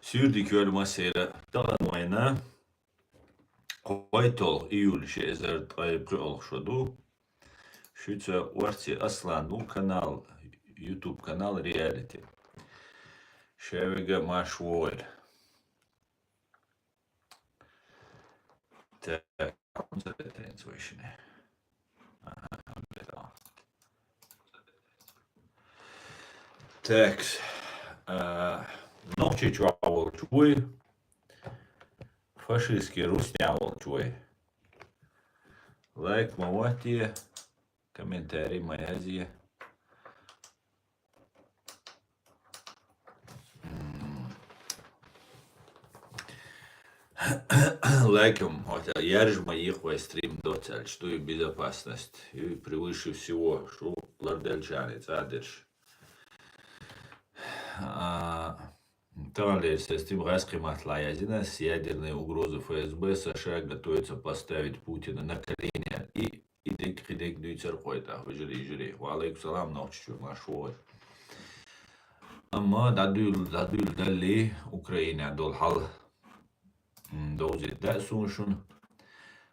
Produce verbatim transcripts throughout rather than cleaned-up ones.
Суьрди коьрмасера тахана вайна кхойтталгӀа июль ши эзар ткъе пхи олхаш ду. Шуьца Орци Аслан ду, канал, YouTube канал Реалити. Шевига марш вогӀийла. Так, хӀунда ца тетаенца вай шине? Ага, хӀунда тетаенца. Так, а, нохчий чохь волчу вуй, фашистский русня волчу вуй. Лайк ма ватте, комментарий ма язъе. Лайком, хӀота яржа ма йийкха вай стрим доццаьлча, ду и безопасность, и превыше всего, шу ларделчарий цӀа дерш. А, таханлера сан стрим гӀаьскхи маттала язйина, с ядерной угрозы ФСБ, США готовится поставить Путина на колени. И И дерг, кхин дерг дуьйцура кхойттӀа, вежарий, йижарий. Ва Ӏалайкум салам, нохчий чу, марш вогӀийла. Амма дӀадуьйла, дӀадуьйла даллий, Украинехь долу хьал, м, довзийта даьа суна шуна.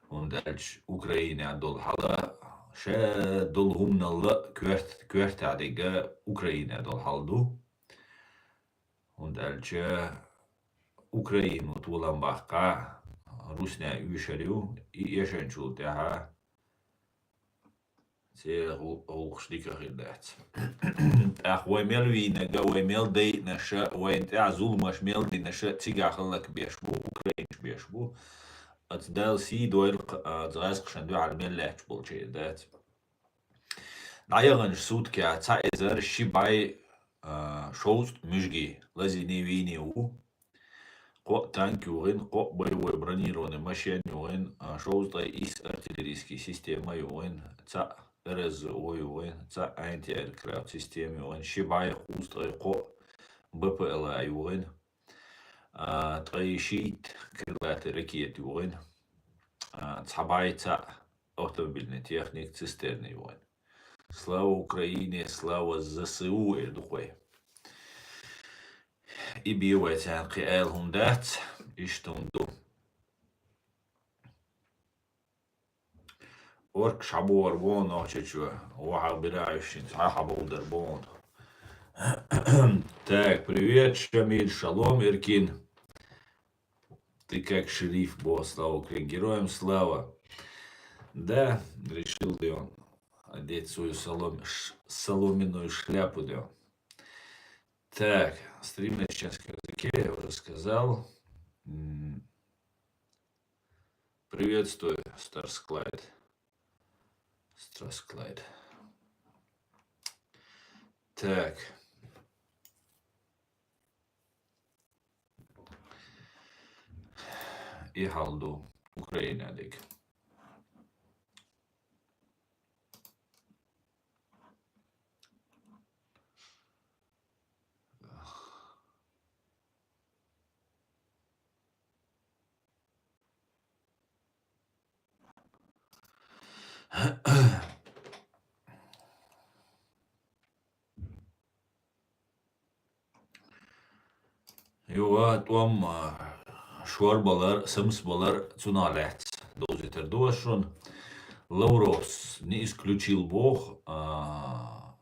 ХӀунда аьлча Украинехь долу хьал, ша долу хӀуманал а коьрт-, коьртехь дерг Украинехь долу хьал ду. ХӀунда аьлча Украина толам баккха, русняй оьшур ю, и эшначул тӀаьхьа церан гӀул-, гӀуллакхаш дика хир дац. ТӀаккха вай мел вийнарг а, вай мел дайинарш а, вайна тӀехь зуламаш мел динарш а цигахь хӀаллакбеш бу, украинаш беш бу. Оцу Дала сий дойла, а, гӀаьскхашна дуьхьал мел лаьтташ болчеран дац. ДӀаяханчу суткехь цхьа эзар ши бӀе, а, шовзткъа муьжги лазийний, вийний ву. Кхоъ танк юхийна, кхоъ боевой бронированный машен юхийна, а, шовзткъе исс артиллерийский система юхийна, цхьаъ РСЗО юхийна, цхьаъ антиаэркрафт система юхийна, ши бӀе кхузткъе кхоъ БПЛА юхийна, а, ткъе шийтта крылатый ракета юхийна, а, цхьа бӀе цхьаъ автомобильный техника, цистерны юхийна. Слава Украине, слава ЗСУ, эр ду кхой. И бен вай царна кхин ала хӀума дац, иштта хӀума ду. Оркаш хьабогӀур бу нохчий чу, вахьа бира Ӏуьйшинца хьан хьабогӀур бу. Так, привет, Шамиль, шалом, Эркин. Ты как шериф, бо, слава Украине, героям слава. Да, решил, да, он одеть свою солом-, ш-, соломенную шляпу, да. Так, стрим на чеченском языке, я уже сказал. М, приветствую, Старсклайд. Старсклайд. Так. И хьал ду Украина дерг. Юха тӀом, а, шорбалар, самсбалар, цунах лаьцна довзийтар ду ас шуна. Лавровс не исключил боху, а,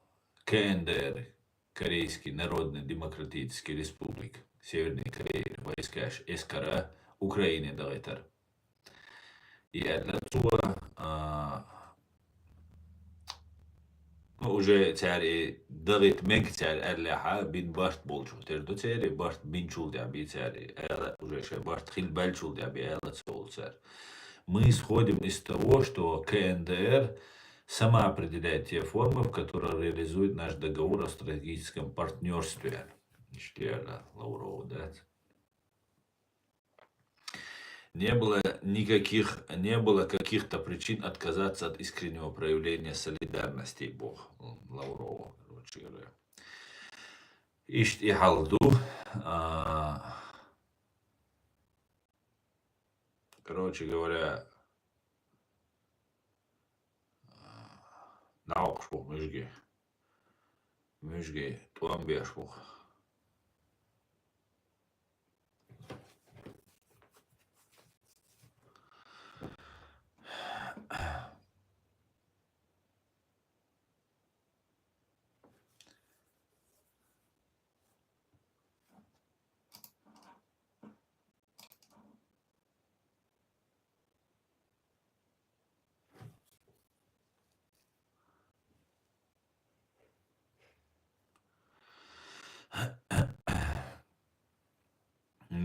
КНДР, Корейский Народный Демократический Республик, Северной Кореи, войскаш эскара Украине дахийтар. И аьлла цо, а, ну, уже цара и дахийта мега цара аьллехьа, бина барт болчух тера ду церан, барт бинчул тӀаьхьа би цара и аьлла, уже шайн барт хила баьлчул тӀаьхьа би аьлла ца волу цара. Мы исходим из того, что КНДР сама определяет те формы, в которых реализует наш договор о стратегическом партнёрстве. Иштта аьлла Лаврова, да? Не было никаких, не было каких-то причин отказаться от искреннего проявления солидарности, боху Лаврова, короче говоря. Иштта и хьал ду. А, короче говоря, а, дӀавоккхуш бу муьжги. Муьжги тӀом беш бу.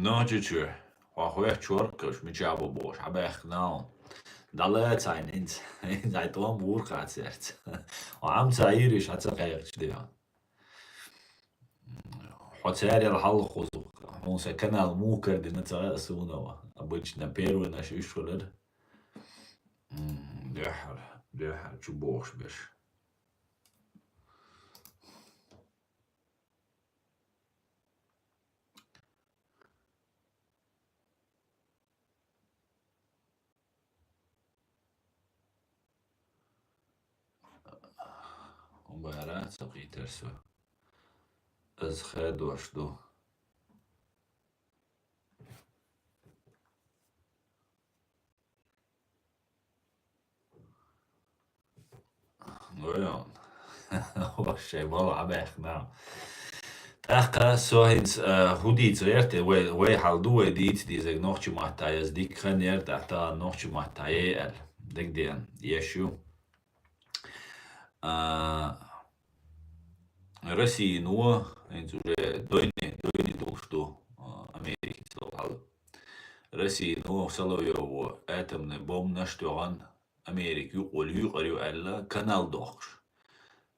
Нохчийчоь, хьо хоьттуш вар-кх уж, мичахь бу бохуш, хьабаьхкина хьуна. ДӀалаца хьайна хӀинца, хӀинца хьайн тӀом бур кхацарца. Хьо Ӏам ца Ӏийриш, хьан ца кхайкхаш де хьуна. Хьо царел хьалха хузу. Хьуна сан канал муха кара дина ца хаьа суна. Обычно первый наш уьш хилар. М, дуьххьара, дуьххьара чу бохуш берш. Бара ца кхийтар со. Аз хадош ду. Вай он. Вай шай бала хьабаьхкина. ТӀаккха со хӀинца, а, хӀун дийца гӀерта, вай, вай хьал ду, вай дийца дезарг нохчийн маттахь яза дика хан яра, тӀаккха тахана нохчийн маттахь яй аьлла. Дагадеана, еш ю. А, Россино, хӀинца уже дойне, дойне долуш ду, а, Америкица долу хьал. Россино Соловьёво атомный бомбанаш тоьхна, Америка юкъа волу юкъара ю аьлла, канал дохкуш.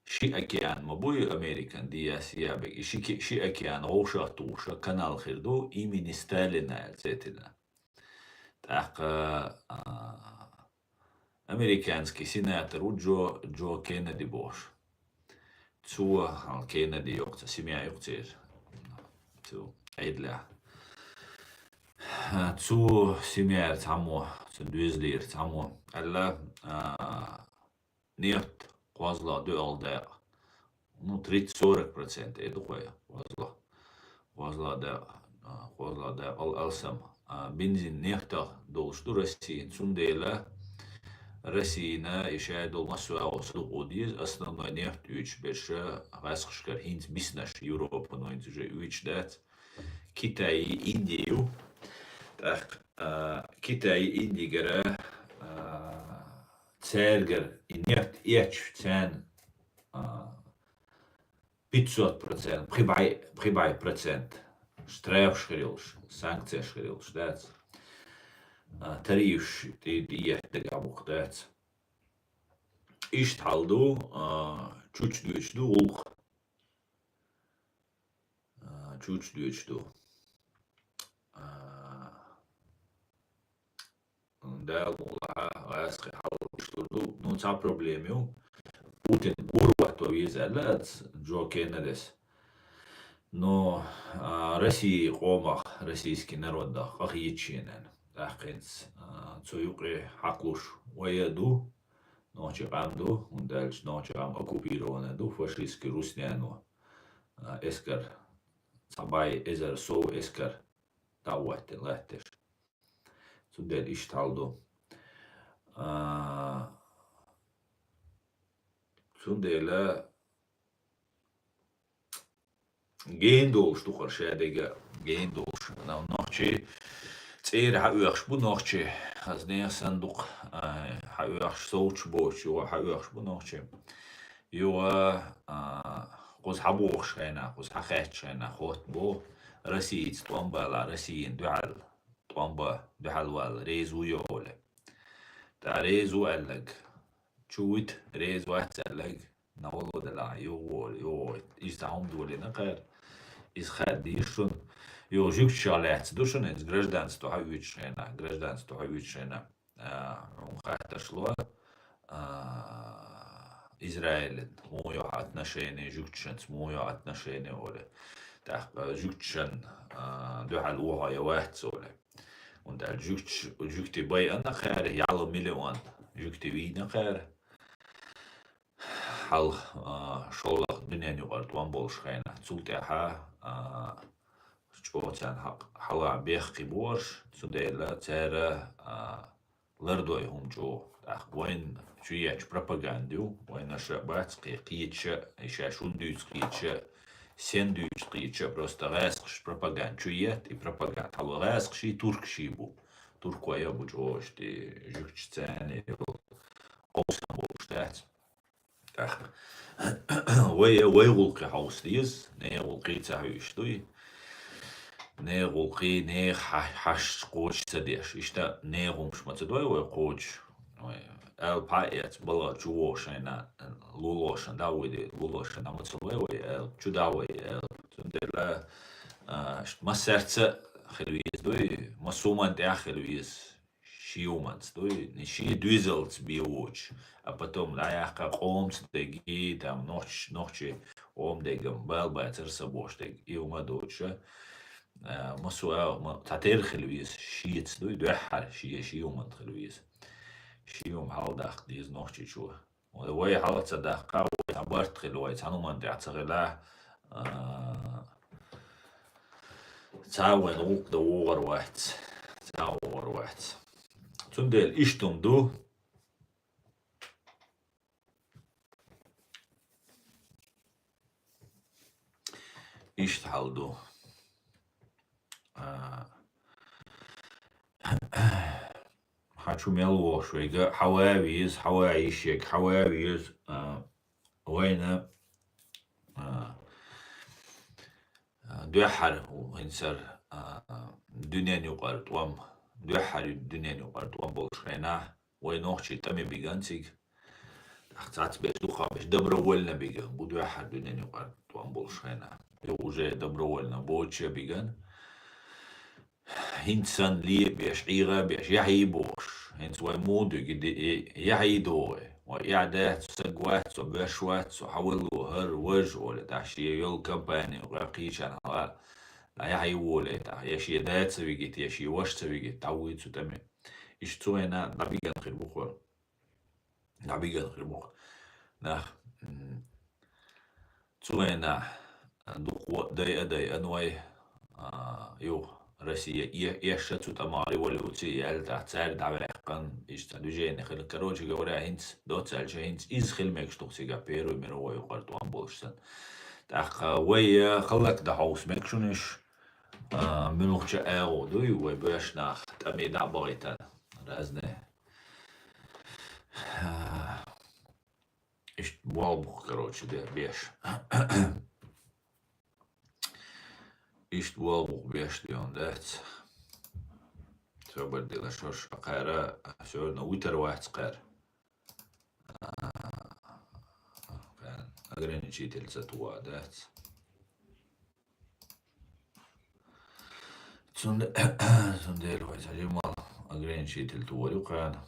Ши океан ма буй Американ дияс ябиг. И ши ке-, ши океан вовшах тухуша канал хир ду, имени Сталина аьлла цӀе тиллина. ТӀаккха, а, американский сенатор ву Джо, Джо Кеннеди бохуш. Цо, хьал Кеннеди йоккха семья ю-кх церан. Цу Ӏедалехь. Цу семьяра цхьаммо, цу доьзалера цхьаммо аьлла, а, нефть кхозлагӀа доьалгӀа дакъа. Ну, тридцать-сорок процент, э, ду кхой кхозлагӀа. КхозлагӀа дакъа, а, кхозлагӀа дакъа ал-, алсам. А, бензин нефтах долуш ду Россина. Цундела Россина и шайн долу массо а агӀо садукъо деза, основной нефть оьцуш берш гӀаскхашкара хӀинца биснарш Европано хӀинца уже оьцуш дац. Китай, Инди ю. ТӀаккха, а, Китай, Индигара, а, цаьргара и нефть эцча царна, а, пятьсот процент, пхи бӀе, пхи бӀе процент штрафаш хир йолуш, санкцеш хир йолуш дац. А, тарифаш тӀе, тӀеэттарг а бу-кх дац. Иштта хьал ду, а, чучча доьдуш ду гӀуллакх. А, чучча доьдуш ду. А, Дала мукъ лахь, гӀаскхи хьал иштта лур ду. Ну, цхьа проблема ю. Путин гур ватто веза аьлла аца Джо Кеннедис. Но, а, Россия къомах, российский народах къахеташ шена. ТӀаккха хӀинца, а, цу юкъе хьакхалуш вай а ду, нохчийн къам ду, хӀунда аьлча нохчийн къам оккупированный ду, фашистский русняно, а, эскар, цхьа бӀе эзар сов эскар дӀа а хӀоттийна латташ. Цундела иштта хьал ду. А, цундела гена долуш ду хӀара шадерг а, гена долуш. Нохчий цӀера хьаоьхуш бу нохчий. Хаза нехан санна ду-кх, а, хьаоьхуш, совцуш боцуш, юха хьаоьхуш бу нохчий. Юха, а, кхуза хьабохуш хенахь, кхуза хьахаьтташ хенахь, хоттабо, Россица тӀом балахь, Россина дуьхьал тӀом бан дуьхьал вала реза вуй олий. ТӀаккха реза ву аьлларг чу вита, реза вац аьлларг, на, вало делахь, юха волу, юха волу. Иза цхьа хӀума долийна кхара. Иза хаа дийша шуна. Юха жуьгташах лаьцна ду шуна, иза гражданство хьаоьцуш хенахь, гражданство хьаоьцуш хенахь. А, хьуна хаттарш ло, а, Израилан муха ю хьан отношение, жуьгташца муха ю хьан отношение олий. ТӀаккха жуьгташна, а, дуьхьал ву хьо я вац олий. ХӀунда аьлча жуьгташ, жуьгтий байъина кхара, ялх миллион жуьгтий вийна кхара. Хьалха, а, шолгӀа дуьненаюкъара тӀом болуш хенахь. Цул тӀаьхьа, а, чӀогӀа царна хьакъ-, хьалха бехке бу уьш, цундела цара, а, лардой хӀума чӀогӀа. ТӀаккха вайна чу етташ пропаганда ю, вайнаша бац кхе кхеташ а, и шаьш хӀунда дуьйцу кхеташ а, сенна дуьйцу кхеташ а, просто гӀаскхаша пропаганда чу етта, и пропаганда хьало гӀаскхаший, туркаший бу. Туркой а бу чӀогӀа иштта жуьгташца йолу къовсам болуш дац. ТӀаккха вай, вай гӀуллакхе хьовса деза, нехан гӀуллакхе ца хьуьйсуш дуй. нехан гӀулакхий, нехан хьа-, хьашташ кхочуш ца деш. Иштта нехан хӀумаш ма ца дой вай кхочуш. Вай аьлла пхьа а эца, балха чу вогӀу шайна, лулошна, дӀа вуй де, лулошна, дӀа ма ца лой вай аьлла, чу дӀа вай аьлла. Цундела, а, ш-, массаьрца хила веза дуй, массо а хӀуман тӀехь хила веза. Ши хӀуманца дуй, ши дуьзалца бе воцуш. А потом дӀаяккха къомца дерг, там, нохч-, нохчий къоман дерг-м бала бацар са бохуш дерг. И хӀума доцуша, а, массо а, ма-, цхьатерра хила веза, шеца дуй, дуьххьара ши, ши хӀуманца хила веза. Ши хӀума хьалдаккха деза Нохчийчу. Вай хьала ца даккха, вай цхьа барт хила, вай цхьана хӀуманна тӀехь ца хила, а, цхьа вайн гӀуллакх дан вогӀур вац, цхьа вогӀур вац. Цундела иштта хӀума ду, иштта хьал ду. А, хьан чу мел вогӀуш вайга, хьан ван веза, хьан ван йиш ерг, хьан ван веза, а, вайна, а, а, дуьххьара хӀинцара, а, дуьнен юкъара тӀом, дуьххьара дуьнен юкъара тӀом болуш хенахь, вай нохчий тӀаме биган цига. ТӀаккха цхьацца берш дукхахберш добровольно биган бу дуьххьара дуьнен юкъара тӀом болуш хенахь. Юха уже добровольно боцуш а биган. ХӀинца санна ле а беш, ӀийгӀа а беш, яхьий бохуш. ХӀинца вай муха дуьгу, и де-, и яхьий догӀий. Вай эхь дац, саг вац, со боьрша вац, со хьавалло, хӀара, важа, олий, тӀаккха шен йолу компани юкъа кхечарна хьала, дӀа яхьий волий, тӀаккха я шен да ца вигийта, я шен ваша ца вигийта, дӀавуй цу тӀаме. Иштта цу хенахь дӀабиган хир бу-кх вай. ДӀабиган хир бу-кх нах. М, цу хенахь дукха дайа а дайана вай, а, юха Россия э-, эшша цу тӀама революци яьлла, тӀаккха цаьрга дӀаваьккхина, иштта цхьа движение хилла. Короче говоря, хӀинца доцца аьлча, хӀинца иза хила мегаш ду-кх цигахь Первый мировой юкъара тӀом болуш санна. ТӀаккха вай, э, хӀаллак дан хьовса мега шуна уьш, а, муьлхачу агӀо дуй, вай боьрша нах тӀаме дӀа а бахийтина. Разные. Иштта болх бу-кх, короче, де-, беш. Иштта болх бу-кх беш, дийна дац. Собар дела шорша кхара, всё равно витар вац кхара. Ограничитель ца тухур дац. Цунде-, цундела вай цхьа жимма ограничитель тухур ю кхана.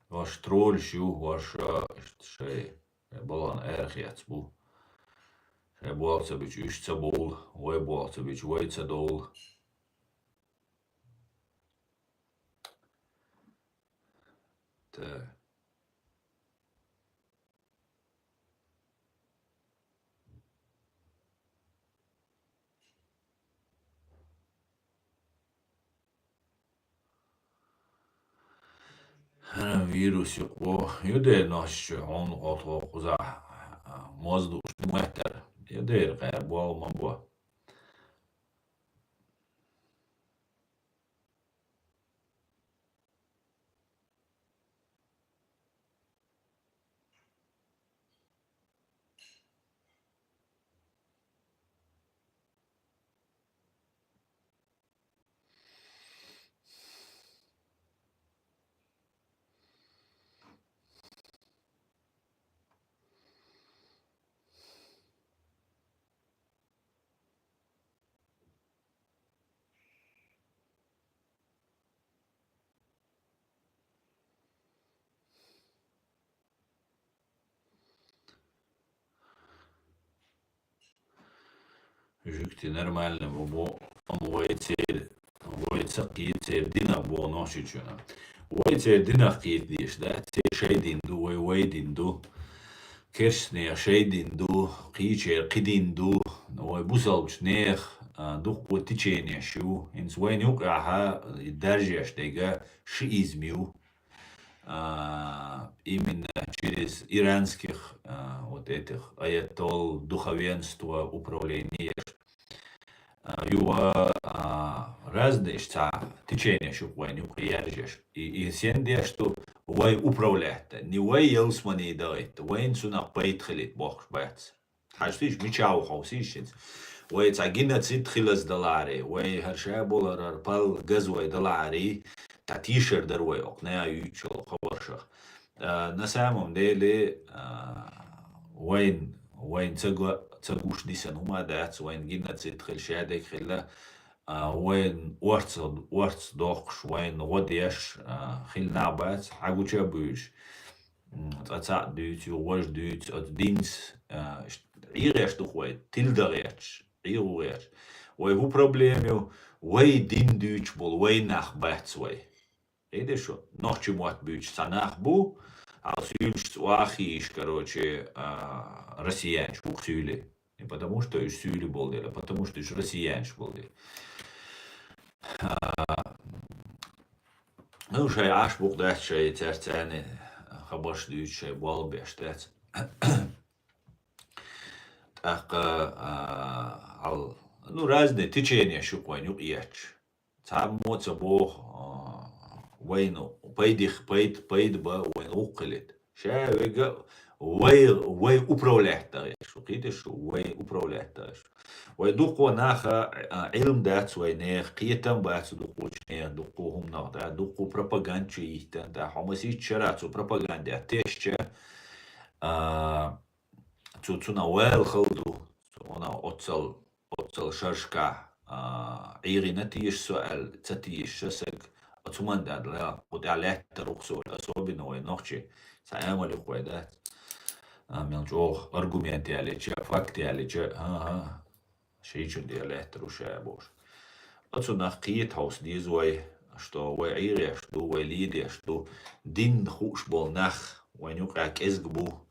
Ваша тролльш ю, ваша, а, иштта шай, шай балхана арахецна бу. Шай болх ца бича уьш ца бовла, вай болх ца бича вай ца довла. Та. ХӀара вирус юкъа бу, ю дера нохчийчу хьуна гӀо тхо кхузахь, а, моз дууш ду моьттара. Ю дера кхара болу ма бу. Жуьгти нормально бу, бу, бу вай церан, вай ца кхета церан динах бу нохчийчунна. Вай церан динах кхета дезаш дац, церан шайн дин ду, вай вай дин ду. Керстанехан шайн дин ду, кхечеран кхин дин ду, вай бусалбачу нехан, а, дуккха а теченеш ю. ХӀинца вайна юкъахь даржеш дерг шиизм ю. А, именно через иранских, а, вот этих аятолл, духовенство, управление. А, ю, а, разные цхьа теченеш ю вайна юкъа яржеш. И, и сен деш ду, вай управлять дан, ни вай ялсамане дахийта, вайна цунах пайда хилийта бохкуш бац. Хьажа тийша, мича ву хьовсийша хӀинца. Вай цхьа геноцид хилаза даларе, вай хӀара ша боларара пал газа вай даларе, цхьа тийшар дар вай окху наха юьйцучу хабаршах. А, на самом деле, а, вайн, вайн ца го-, ца гуш дисан хӀума дац, вайн геноцид хила, шадерг хила, а, вайн орца, орца доккхуш, вайн гӀо деш, а, хила нах бац, хьагуча а буьйш. М, цкъа цхьаъ дуьйцу, важа дуьйцу, оцу динца, а, ш-, Ӏийгъеш ду-кх вай, тиладан гӀерташ, ӀийгӀу гӀерташ. Вай хӀун проблема ю? Вай дин дуьйцуш болу вай нах бац вай. Эдеш шу, нохчи мотт буьйцуш цхьа нах бу, хьал суьйлашца охьахийш, короче, а, россиянаш бу-кх суьйле. Не потому, что уьш суьйле болу дела, а потому, что уьш россиянаш болу дела. А, ну, шай Ӏаш букъ дац, шай цаьрца царна хабарш дуьйцу, шай болх беш дац. ТӀаккха, а, хьал, ну, разные течения шу-кх вайн юкъа етташ. Цхьаммо а ца боху, а, вайна пайдих-, пайд-, пайда бан вайна гӀуллакх хилийта. Ша вега вай, вай управлять дан гӀерташ ву, кхийташ ву, вай управлять дан гӀерташ ву. Вай дуккха наха, а, Ӏилма дац вай нехан, кхетам бац дуккхачу нехан, дуккха хӀуманах, да, дуккха пропаганда чу йиттина, да, хьо масийтта шарахь цу пропагандехь тешча, а, цу, цунах вала хала ду, цунах оццал, оццал шаршкахь, а, ӀийгӀина теша со аьлла, ца теша саг, оцу хӀуманна тӀехь лаьттар ву-кх со, особенно вай нохчий, цхьа амал ю-кх вай дац. А, мел чӀогӀа аргумент ялийча, факт ялийча, а, а, шайчун тӀехь лаьттар ву ша бохуш. Оцунах кхета хьовса деза вай, что вай ӀийгӀеш ду, вай ледеш ду, дин хууш болу нах вайн юкъахь кӀезиг бу.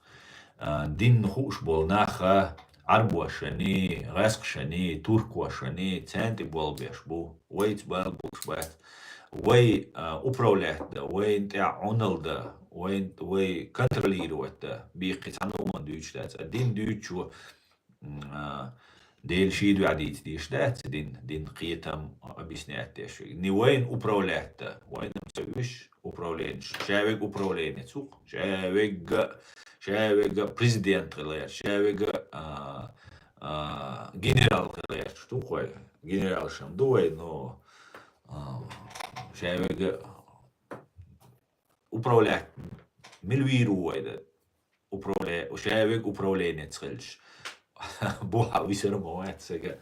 А, дин хууш болу нах а, Ӏарбошшани, гӀаьскхашани, туркошшани, царна тӀе болх беш бу. Вайца бала болуш бац. Вай, а, управлять дан, вайна тӀехь Ӏуналла дан, вайн, вай контролировать дан, бехке цхьана а хӀуманна дуьйцуш дац. А дин дуьйцучо, м, а, Дела шен дуьхьа дийца дезаш дац дин, дин кхетам объяснять деш. Не вайна управлять дан, вайна ца вуьш управленеш. Ша вега управленец ву-кх, ша вега, ша вега президент хила гӀерташ, ша вега, а, а, генерал хила гӀерташ ду-кх вай. Генералш-м ду вай, но, а, ша вега управлять мила вийр ву вай дан? Управле-, ша вега управленец хилча, бухьа висар ма вац сага.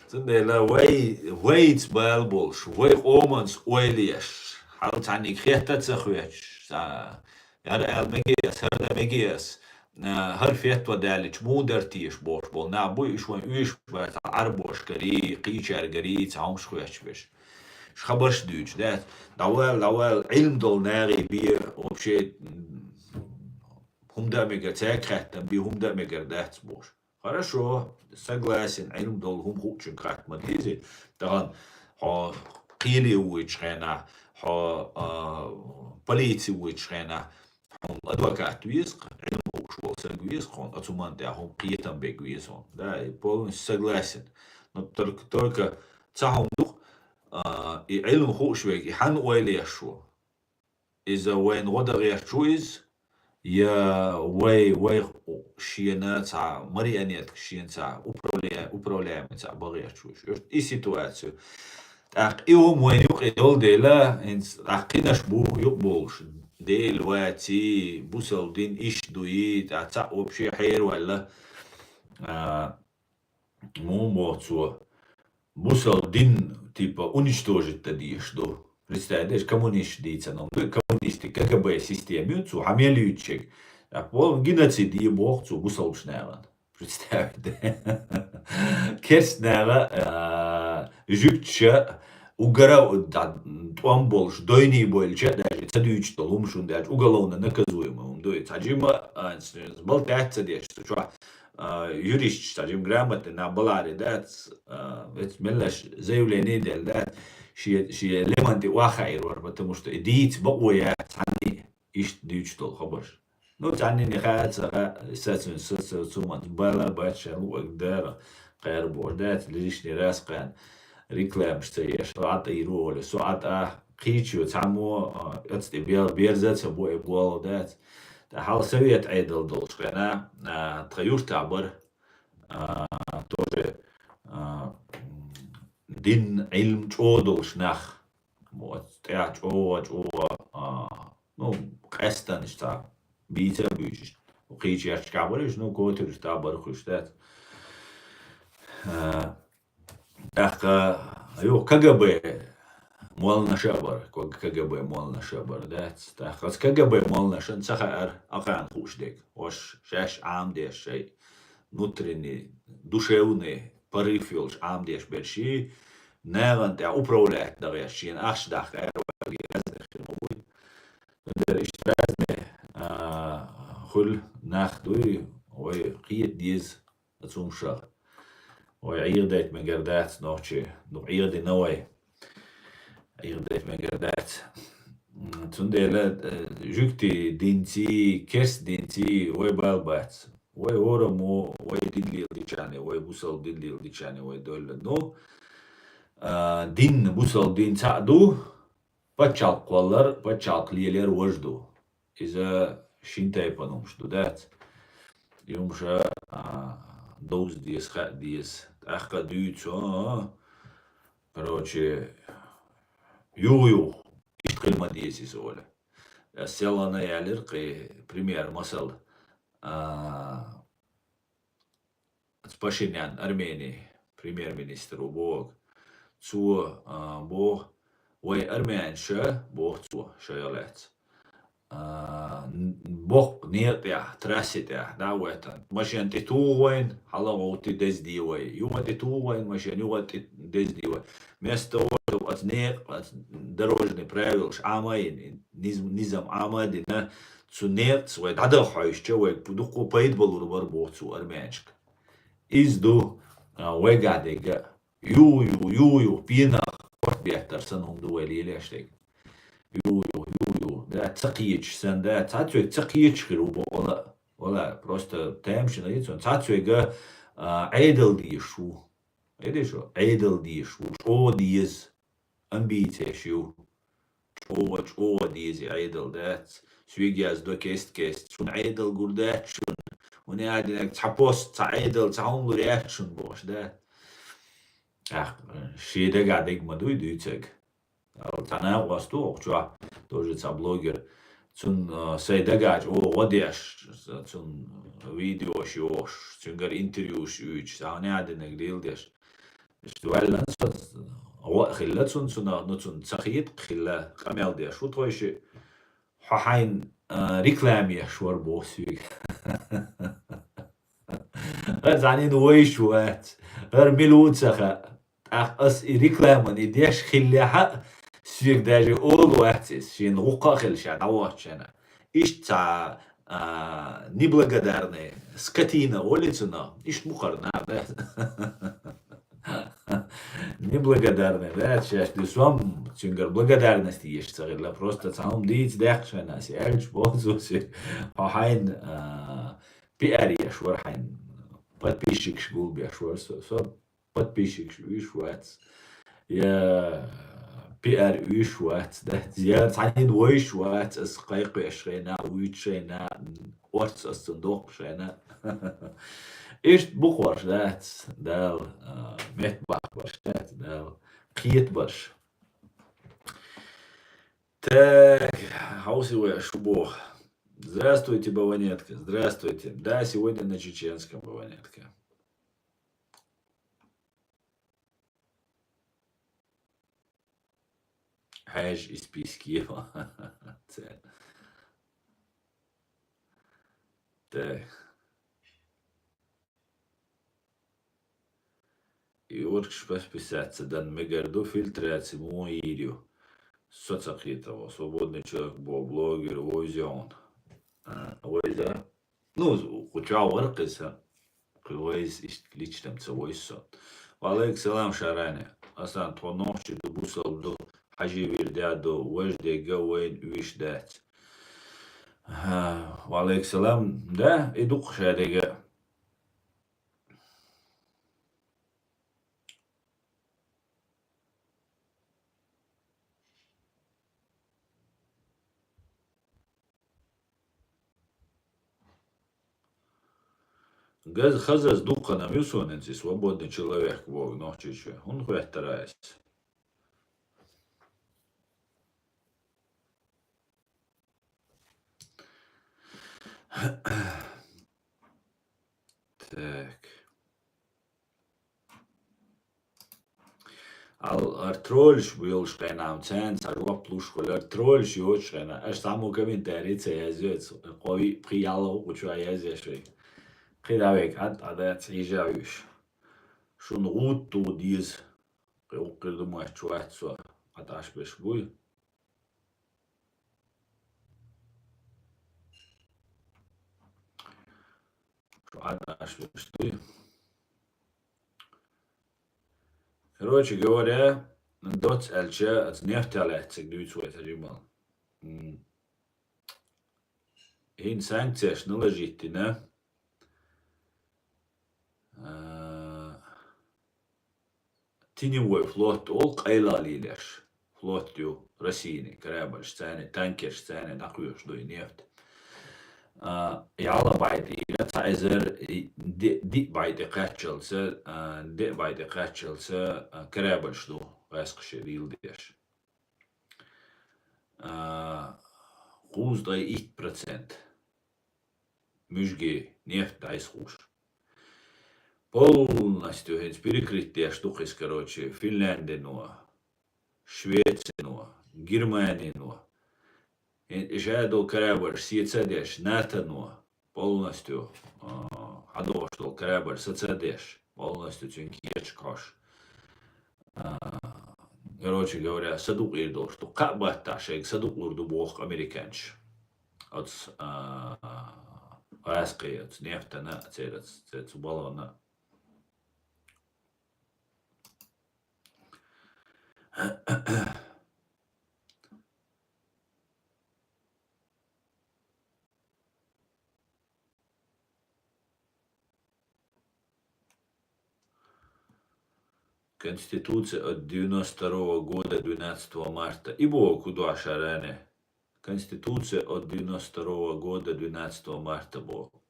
Цундела вай, вайца бала болуш, вай къоманца ойла еш, хьал цхьанниг хетта а ца хоьттуш, цхьа, хӀара ала мегий ас, хӀара дан мегий ас, а, хӀара фетва далийча муха дара теша бохуш болу нах бу, уьш вайн оьшуш бац, цхьа Ӏарбошкарий, кхечаьргарий, цхьа хӀумаш хоьттуш берш. Шу хабарш дуьйцуш дац. ДӀавала, дӀавала, Ӏилма долу нахе бе, вообще, м, хӀума дан а мегар, цаьрга хаьттина бе, хӀума дан а мегар дац бохуш. Хорошо, согласен, Ӏилма долу хӀума хуучуьнга хатта ма дезий. Тахана хьо кхеле вуьйцучу хенахь, хьо, а, полици вуьйцучу хенахь, хьуна адвокат веза-кх, Ӏилма хууш волу саг веза-кх хьуна, оцу хӀуманна тӀехь хӀума кхетам берг веза хьуна. Да, я полностью согласен. Но только, только цхьа хӀума ду-кх, а, и Ӏилма хууш верг, и хьанна ойла еш ву? Иза вайна гӀо дан гӀерташ ву иза, я вай, вай шена цхьа марионетка, шена цхьа управля-, управляемый цхьа бан гӀерташ ву иза. И ситуацию. ТӀаккха и хӀума вайна юкъе долу дела, хӀинца тӀаккха кхинаш бу юкъа болуш. Дела ваций, бусалба дин иштта дуй, тӀаккха цхьаъ вообще хьераваьлла, а, муха боху цо, бусалба дин, типа, уничтожить дан дезаш ду. Представь, даже коммунисташ дийцина хӀума ду, коммунистик, КГБ система ю, цо хьан мел юьйцуш ерг. А полный геноцид е боху цо бусалбаш нахана. Представь, да. Керст наха, а, жуьгташа, угара, да, тӀом болуш, дойний бойлуча а даже ца дуьйцуш долу хӀума шуна даьлча, уголовно наказуемый хӀума ду. Цхьа жима, а, с-, с-, балтаьц ца деш, цу чохь, а, юристаш, цхьа жима грамотный нах баларе дац, а, вец меллаш заявление делла дац, шен, шен леман тӀе охьахаийр вара, потому что и дийца бакъо яц цхьанний иштта дуьйцуш долу хабарш. Ну, цхьаннене хаьа ца хаьа, сацун, са, са, цу манца бала бац, ша луъург дара, кхера бохуш дац, лишний раз кхаьна рекламаш ца еш, со Ӏа тӀе йийр ву олий, со Ӏа тӀа кхийчо цхьаммо, а, оцу тӀе бел-, берза а ца бо, и болу дац. ТӀаккха хьал совет Ӏедал долуш хенахь, а, тхан юьртахь бара, а, тоже а, дин, Ӏилма чӀогӀа долуш нах, мо, тӀехь чӀогӀа, чӀогӀа, а, ну, къаьстина иштта, бийца а буьйцуш, кхечу ярташкахь бара уьш, ну, котараш тӀе а бара уьш, дац. А, тӀаккха, юха КГБ молланаша а бара, КГБ молланаша а бара, дац. ТӀаккха аса КГБ молланашна ца хаьара, акхарна хууш дерг, ош шаьш Ӏамадеш шайн внутренний, душевный порыв йолуш Ӏамадеш берш, нахана тӀехь управлять дан гӀерташ, шена ахча дахка араваьлла, разный хир ма вуй. Цундела иштта разный, а, хуьлу нах дуй, вай кхета деза оцу хӀуманах. Вай Ӏехадайта мегар дац нохчий, ну, Ӏехадина вай. Ӏехадайта мегар дац. М, цундела, э, жуьгтий динций, керста динций вай бала бац. Вай хӀораммо, вай дин леладечарний, вай бусалба дин леладечарний вай доьлла. Ну, а, дин, бусалба дин цхьаъ ду, пачхьалкх кхоллар, пачхьалкх лелаяр важа ду. Иза шина тайпана хӀумаш ду, дац? И хӀумаш, а, довза деза, хаа деза. ТӀаккха дуьйцу, а, короче, юха-юха, иштта хила ма деза иза, олу. Ас селхана яьллера кхин пример, масал, а, Оцу Пашинян, Арменин премьер-министр ву боху. Цо, а, боху, вай армянаш, боху цо, шайга лаьцна. А, н-, боккха некъа тӀехь, трасси тӀехь, дӀа а веттина. Машен тӀе туху вайна, хьала гӀовтти дезде вай. Юха тӀе туху вайна машен, юха тӀе дезде вай. Вместо того, чтобы оцу некъа, оцу дорожный правилаш Ӏама а йина, низ-, низам Ӏама а дина, цу некъаца вай дӀадаха хьовсча, вай дуккха пайда балур бара боху цо армянашка. Иза ду, а, вайгахь дерг а. Юха-юха, юха-юха, пенах корта беттар санна хӀума ду вай лелош дерг. Юха-юха, юха-юха, да, ца кхеташ санна, да, цхьацца вайга ца кхеташ хир ву боху, вала, вала, просто тамашийна ю цунна. Цхьацца вайга, а, Ӏедал дезаш ву. Хьедеш ву? Ӏедал дезаш ву, чӀогӀа деза, амбицеш ю. ЧӀогӀа, чӀогӀа деза Ӏедал дац. Соьга яздо кест-кеста. Шуна Ӏедал гур дац шуна. ХӀунда аьлла динарг цхьа пост, цхьа Ӏедал, цхьа хӀума лур яц шуна бохуш, да? Ах, шен дагахь дерг ма дуй дуьйцург. Цхьа накъост ву оха чохь, тоже цхьа блогер. Цунна, а, сайн дагахь чӀогӀа гӀо деш, цунна видеош йохуш, цуьнгара интервьюш уьйцуш, цхьа хӀунда аьлла динарг леладеш. Иштта ваьлла со, гӀо а хилла цунна, цунах, ну, цунна ца хета хилла къамел деш ву тхойшиъ. Хьо хьайна, а, реклама еш вара боху соьга. ХӀара цхьаннен вайша вац. ХӀара мила ву ца хаьа. ТӀаккха ас и рекламан и деш хиллехь а, соьга даже олу вац иза, шена гӀуккха а хилла ша дӀавахча шена. Иштта цхьа, а, неблагодарный скотина олу цунах, иштта бу-кх хӀара наха, да? Неблагодарный, да, шаьш ду сом, цуьнгара благодарность еш ца хилла, просто цхьа хӀума дийца даьккха шайна аса аьлча, боху цо соьга, хьо хьайна, а, пиар еш вара хьайна, подписчикаш гулбеш вара со, со подписчикаш уьш вац, я пиар уьш вац, да, я цхьаннен вайша вац, ас кхайкхош шайна, вуьйцу шайна, орца ас цунна доккху шайна. Иштта бу-кх хӀорш, дац, Дала, а, меттабаккхарш, дац, Дала кхетабарш. Так, хьовсий вай шу боху. Здравствуйте, Бавонетка. Здравствуйте. Да, сегодня на чеченском, Бавонетка. Хьаьжа из списке. Ца. Так. Юркаш подписаться дан мегар ду, фильтраци муха йийр ю? Со ца кхетаво. Свободный человек бо блогер вовза хьуна. А, вайза? Ну, кху чохь вара кхин сан. Кхин вайза иштта личнам ца войсу со. Ва алейкум салам, Шарани. Асан тхо нохчий ду, бусалба ду, хьажи вирда ду, важа дегга вайна уьш дац. Ва алейкум салам. Да, и ду-кх ша дегга. Газ-, хазаз дуккха нам ю суна хӀинца и свободный человек боху Нохчийчоь. ХӀунда хоьттара ас? Так. Ал-, ар тролльш бу йолуш хенахь, царна цхьа жоп луш хуьлу, ар тролльш йоцуш хенахь, аша цхьаммо комментарий ца язйо, кхо-, пхи-ялх гӀу чу язъеш вай. Кхин дӀа вайга хьан а дац, хьийжа вуьйш. Шуна гӀутта деза. Кхин гӀуккхир ду моьттуш вац со, хьан тӀаш беш буй? Шу Ӏад аш веш дуй. Короче говоря, доц аьлча, аса нефть лаьцциг дуьйцу вай ца жимал. М. ХӀинца санкцеш наложить дина. А, Теневой флот олу къайлах лелаш. Флот ю Россини, корабльш царна, танкерш царна дӀакхоьхьуш ду и нефть. А, ялх бӀе тӀера цхьа эзар и де-, диъ бӀе тӀе кхаччалца, а, диъ бӀе тӀе кхаччалца, а, корабльш ду гӀаьскхаше леладеш. А, кхузткъе итт процент муьжги нефть дӀайсхуш. Полностью хӀинца перекрыть деш ду кхуьс, короче, Финляндино, Швецино, Германино. ХӀинца и ша долу корабльш сеца а деш, натано полностью, а, хьадогӀуш долу корабль саца а деш, полностью цуьнан кечахьош. А, короче говоря, садукъийр долуш ду. Кхаа баттахь шайга садукъалур ду боху американча. Оцу, а, гӀаьскхи, оцу нефтана, церан, церан цу балгӀана. Конституция от девяносто второго года, двенадцатого марта. И боху кху дуьхьа шаране. Конституция от девяносто второго года, двенадцатого марта боху.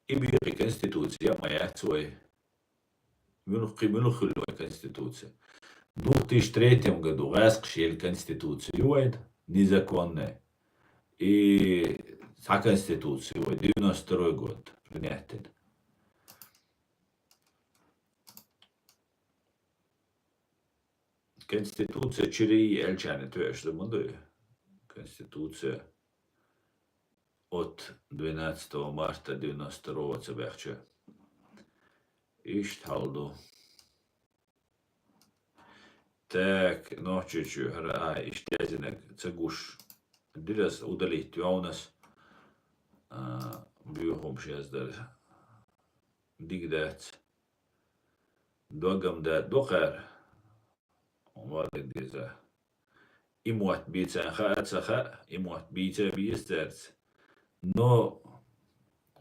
И бехи конституция ма яц вай. Муьлххи муьлххуьллу вай конституция. В двух тысячи третьем году гӀаьскхаша елла конституция ю вайна, незаконная. И цхьа конституция ю вай, девяносто второй год принятие. Конституция чуьра йиъча а тоьаш ду ма дуй. Конституция от двенадцатого марта девяносто второго ца баьхча. Иштта хьал ду. Так, Нохчийчоь хӀара, а, иштта язйинарг ца гуш. Дирас удалить йовнас, а, буьйхамаш яздар. Дика дац. Догам да дукхара. Валид деза. И мотт бийцан хаа ца хаьа, и мотт бийца а беза цаьрца. Но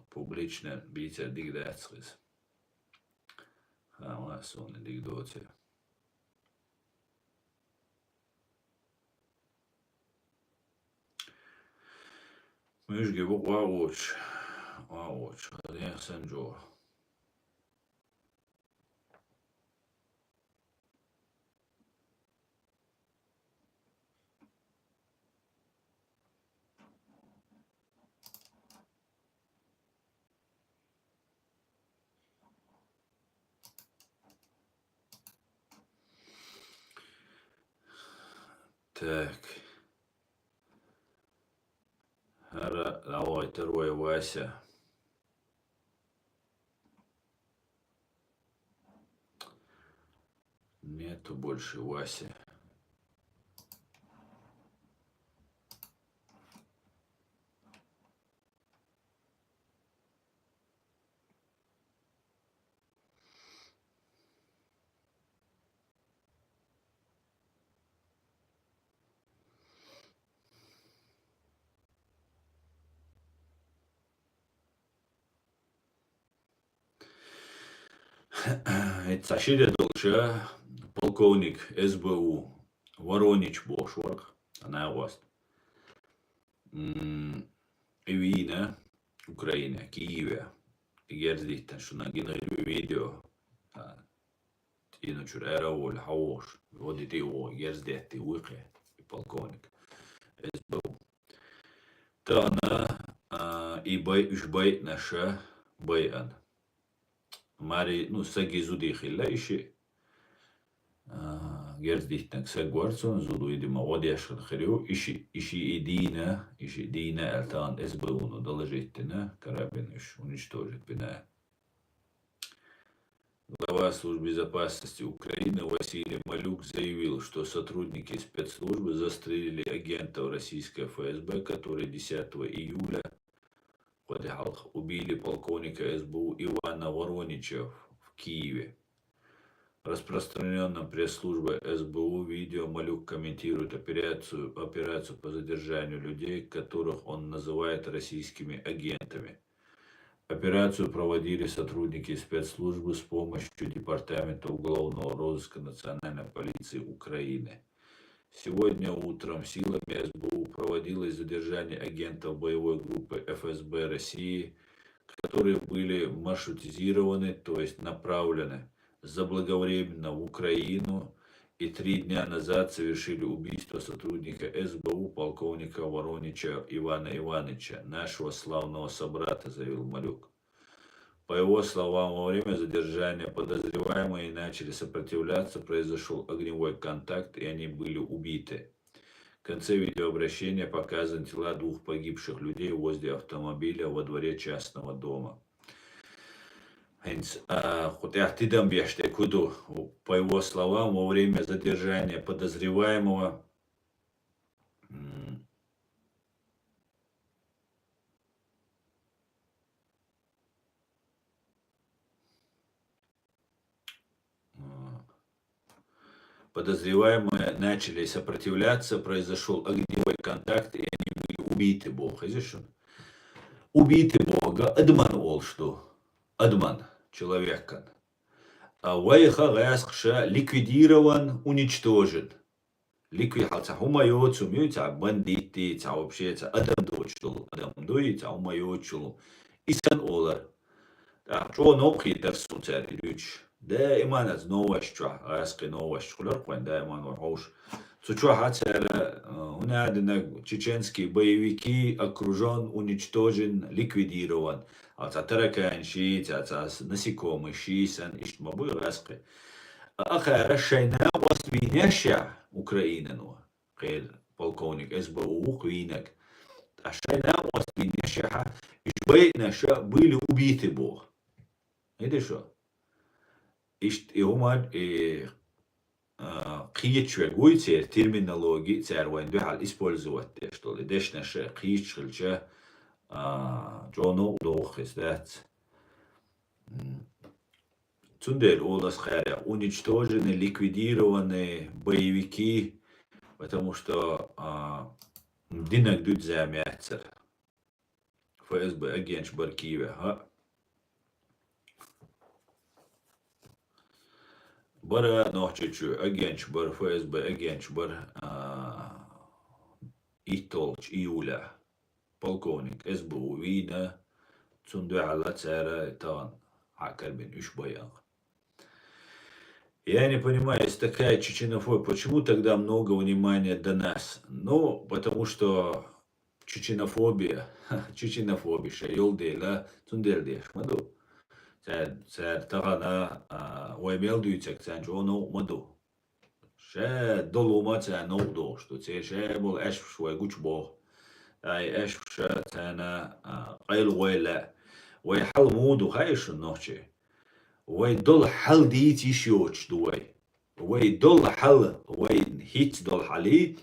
публично бийцар дика дац иза. Хаа ма суна дика доций. Муьжги бу къагӀочу, къагӀочу, хаза санна чӀогӀа. Так. ХӀара, давай, второй Вася. Нету больше Васи. И цхьа ши де долуша полковник С Б У Воронич бохуш вара, а нагӀост. М, и вийна Украина, Киеве. герз диттина шуна гина хир ю видео. А, цӀийна чуьра ара а волуш, хьан вохуш, води тӀе а вогӀу, герз деттий вуй кхе, и полковник СБУ. Тахана, а, и бай-, уьш байъанаша байъана. Маре, ну, саги зуди хилла и шиъ. А, герз диттинарг саг вара цунна, зуда, видимо, гӀо деш хир ю. И шиъ, и шиъ и дийна, и шиъ дийна аьлла тахана СБУ-но доложить дина, Карабин уьш уничтожить бина. Глава службы безопасности Украины Василий Малюк заявил, что сотрудники спецслужбы застрелили агентов российской ФСБ, которые десятого июля, кхо де хьалха, убили полковника СБУ Ивана Воронича в Киеве. В распространённом пресс-службой СБУ видео Малюк комментирует операцию, операцию по задержанию людей, которых он называет российскими агентами. Операцию проводили сотрудники спецслужбы с помощью Департамента уголовного розыска Национальной полиции Украины. Сегодня утром силами СБУ проводилось задержание агентов боевой группы ФСБ России, которые были маршрутизированы, то есть направлены заблаговременно в Украину и три дня назад совершили убийство сотрудника СБУ полковника Воронича Ивана Ивановича, нашего славного собрата, заявил Малюк. По его словам, во время задержания подозреваемые начали сопротивляться, произошёл огневой контакт, и они были убиты. В конце видеообращения показаны тела двух погибших людей возле автомобиля во дворе частного дома. ХӀинца, а, кху тӀехь тидам беш дерг хӀун ду? По его словам, во время задержания подозреваемого, м, а, подозреваемые начали сопротивляться, произошёл огневой контакт, и они были убиты, боху, хезий шуна? Убиты боху, адаман олуш ду. Адаман, человекан. А вайха гӀаьскхаша ликвидирован, уничтожен. Ликви-, хьал цхьа хӀума йоцу ма ю, цхьа бандитти, цхьа вообще цхьа адам доцуш долу адам дуй, цхьа хӀума йоцуш долу. И санна олар. ТӀаккха чӀогӀа новкъа хетара суна цара и дуьйцуш. Даиман оцу новосташ чохь, гӀаьскхи новосташ хуьлура кхуьнан даиман вай хьовш. Цу чохь а цара, а, хӀун а динарг, чеченские боевики окружён, уничтожен, ликвидирован. А цхьа тараканаш, цхьа, цхьа с-, насекомыш санна, иштта ма буй гӀаьскхи. А, а кхара шайн накъост вийнешшехь Украинано, кхера полковник СБУ ву-кх вийнарг. Ткъа шайн накъост вийнешшехь, уьш байъанаша были убиты боху. ХӀун ду шу? Иштта и хӀума, и, а, кхеташ верг вуй церан терминологи, цара вайна дуьхьал использовать деш долу и дешнаш кхеташ хилча, а, чӀогӀа новкъа догӀу хеза дац. М. Цундела олу ас кхара, уничтожены, ликвидированы боевики, потому что, а, динарг дуьту зама яцара. ФСБ агенташ бара Киевехь, хӀаъ. Бара Нохчийчоь агенташ бара, ФСБ агенташ бара, а, иттолгӀачу июлехь. Полковник СБУ вийна, цунна дуьхьал цара тахана хьакарбина уьш байъанга. Я не понимаю, если такая чеченофобия, почему тогда много внимания до нас? Ну, потому что чеченофобия, чеченофобия ша йолу дела, цундела деш ма ду. Цара, цара тахана, а, вай мел дуьйцург царна чӀогӀа новкъа ма ду. Ша долу хӀума царна новкъа догӀуш ду. Церан ша болу аьшпаш вай гучубоху. Ткъа и аьшпаш царна, а, къайлавойла. Вай хьал муха ду хаьий шуна, нохчий? Вай долу хьал дийца йиш йоцуш ду вай. Вай долу хьал, вайн хӀинца долу хьалий,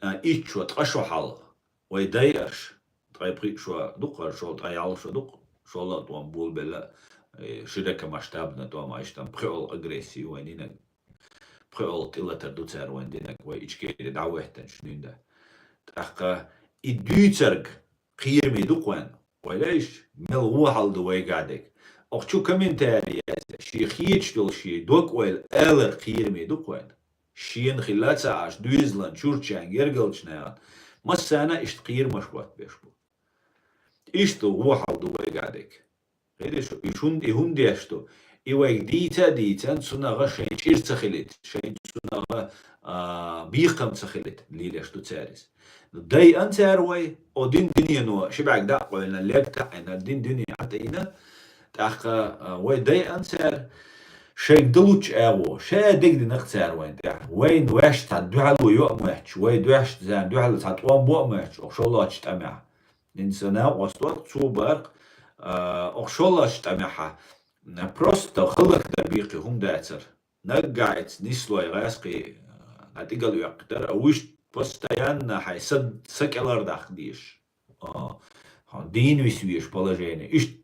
а, итт шо, ткъа шо хьалха. Вай дайарш, ткъе пхиъ шо ду-кх хӀара, шо ткъе ялх шо ду-кх, шолгӀа а тӀом болабелла, э, широкомасштабный тӀом, иштта пхоьалгӀа агрессия ю вайн динарг. ПхоьалгӀа тӀелатар ду цара вайн динарг, вай Ичкери дӀахӀоьттинчу дуьйна. ТӀаккха и дуьйцург кхераме ду-кх вайн, ойла еш, мел вон хьал ду вайгахь дерг. Оха чу комментарий яц, шен хеташ долу шен дог-ойла алар кхераме ду-кх вайн. Шена хилла а ца Ӏаш, доьзалан, чурчан, гергарчу нахана, массарна а иштта кхерамаш хӀоттабеш бу. Иштта вон хьал ду вайгахь дерг. Хири шу, и шун, и хӀун деш ду? И вайга дийца а дийцан, цунагӀа шайн чӀир ца хилит, шайн цунагӀа, а, бекхам ца хилит, лелеш ду царис. Дайан цар вай, о дин динено, шибаьг дакъойна, лег таӀина, дин дине ӀатӀина, тӀаккха, а, вай дайан цар, шайга далучча агӀо, ша дегдинах цар вайн тӀехь. Вайн ваьш цхьа дуьхьало йоа моьттуш, вай доьш цхьа дуьхьало цхьа тӀом боа моьттуш, ох шоллачу тӀамехь. Ин са накъост вара, цо бара, а, ох шоллачу тӀамехьа, м, просто хӀаллакдар бийкхи хӀума дацар. Наггахьица нислой гӀаьскхий, а, тӀигал оьккхийтар, а вуьшта постоянно хьай са, са кӀелхьардаккха дезаш. А, хьо дийна виса везаш положение. Иштта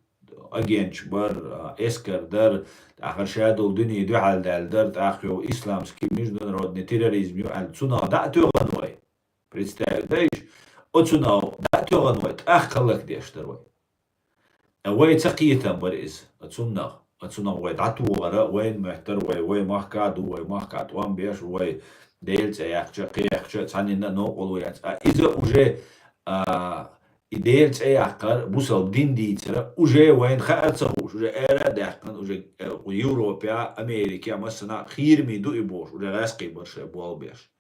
агенташ бар, а, эскар дар, тӀаккха ша долу дуьне дуьхьал даьлла дар, тӀаккха йо исламский международный терроризм ю аьлла, цунах дӀа а тоьгӀан вай. Представь, да, иш? Оцунах дӀа а тоьгӀан вай, тӀаккха хӀаллакдеш дара вай. А вай ца кхетам бара иза, оцунах. Оцунах вай дӀатохара, вайна моьттара вай, вай махка а ду, вай махка тӀом беш, вай Делан цӀе яьккхича, кхин яьккхича, цхьаннена а новкъарло яц. А иза уже, а, и Делан цӀе яккхар, бусалба дин дийцар, уже вайна хаар ца хууш, уже ара а даьккхина, уже, э, Европе, Америке, массана а кхераме ду и бохуш, уже гӀаьскхий бара шайн болх беш.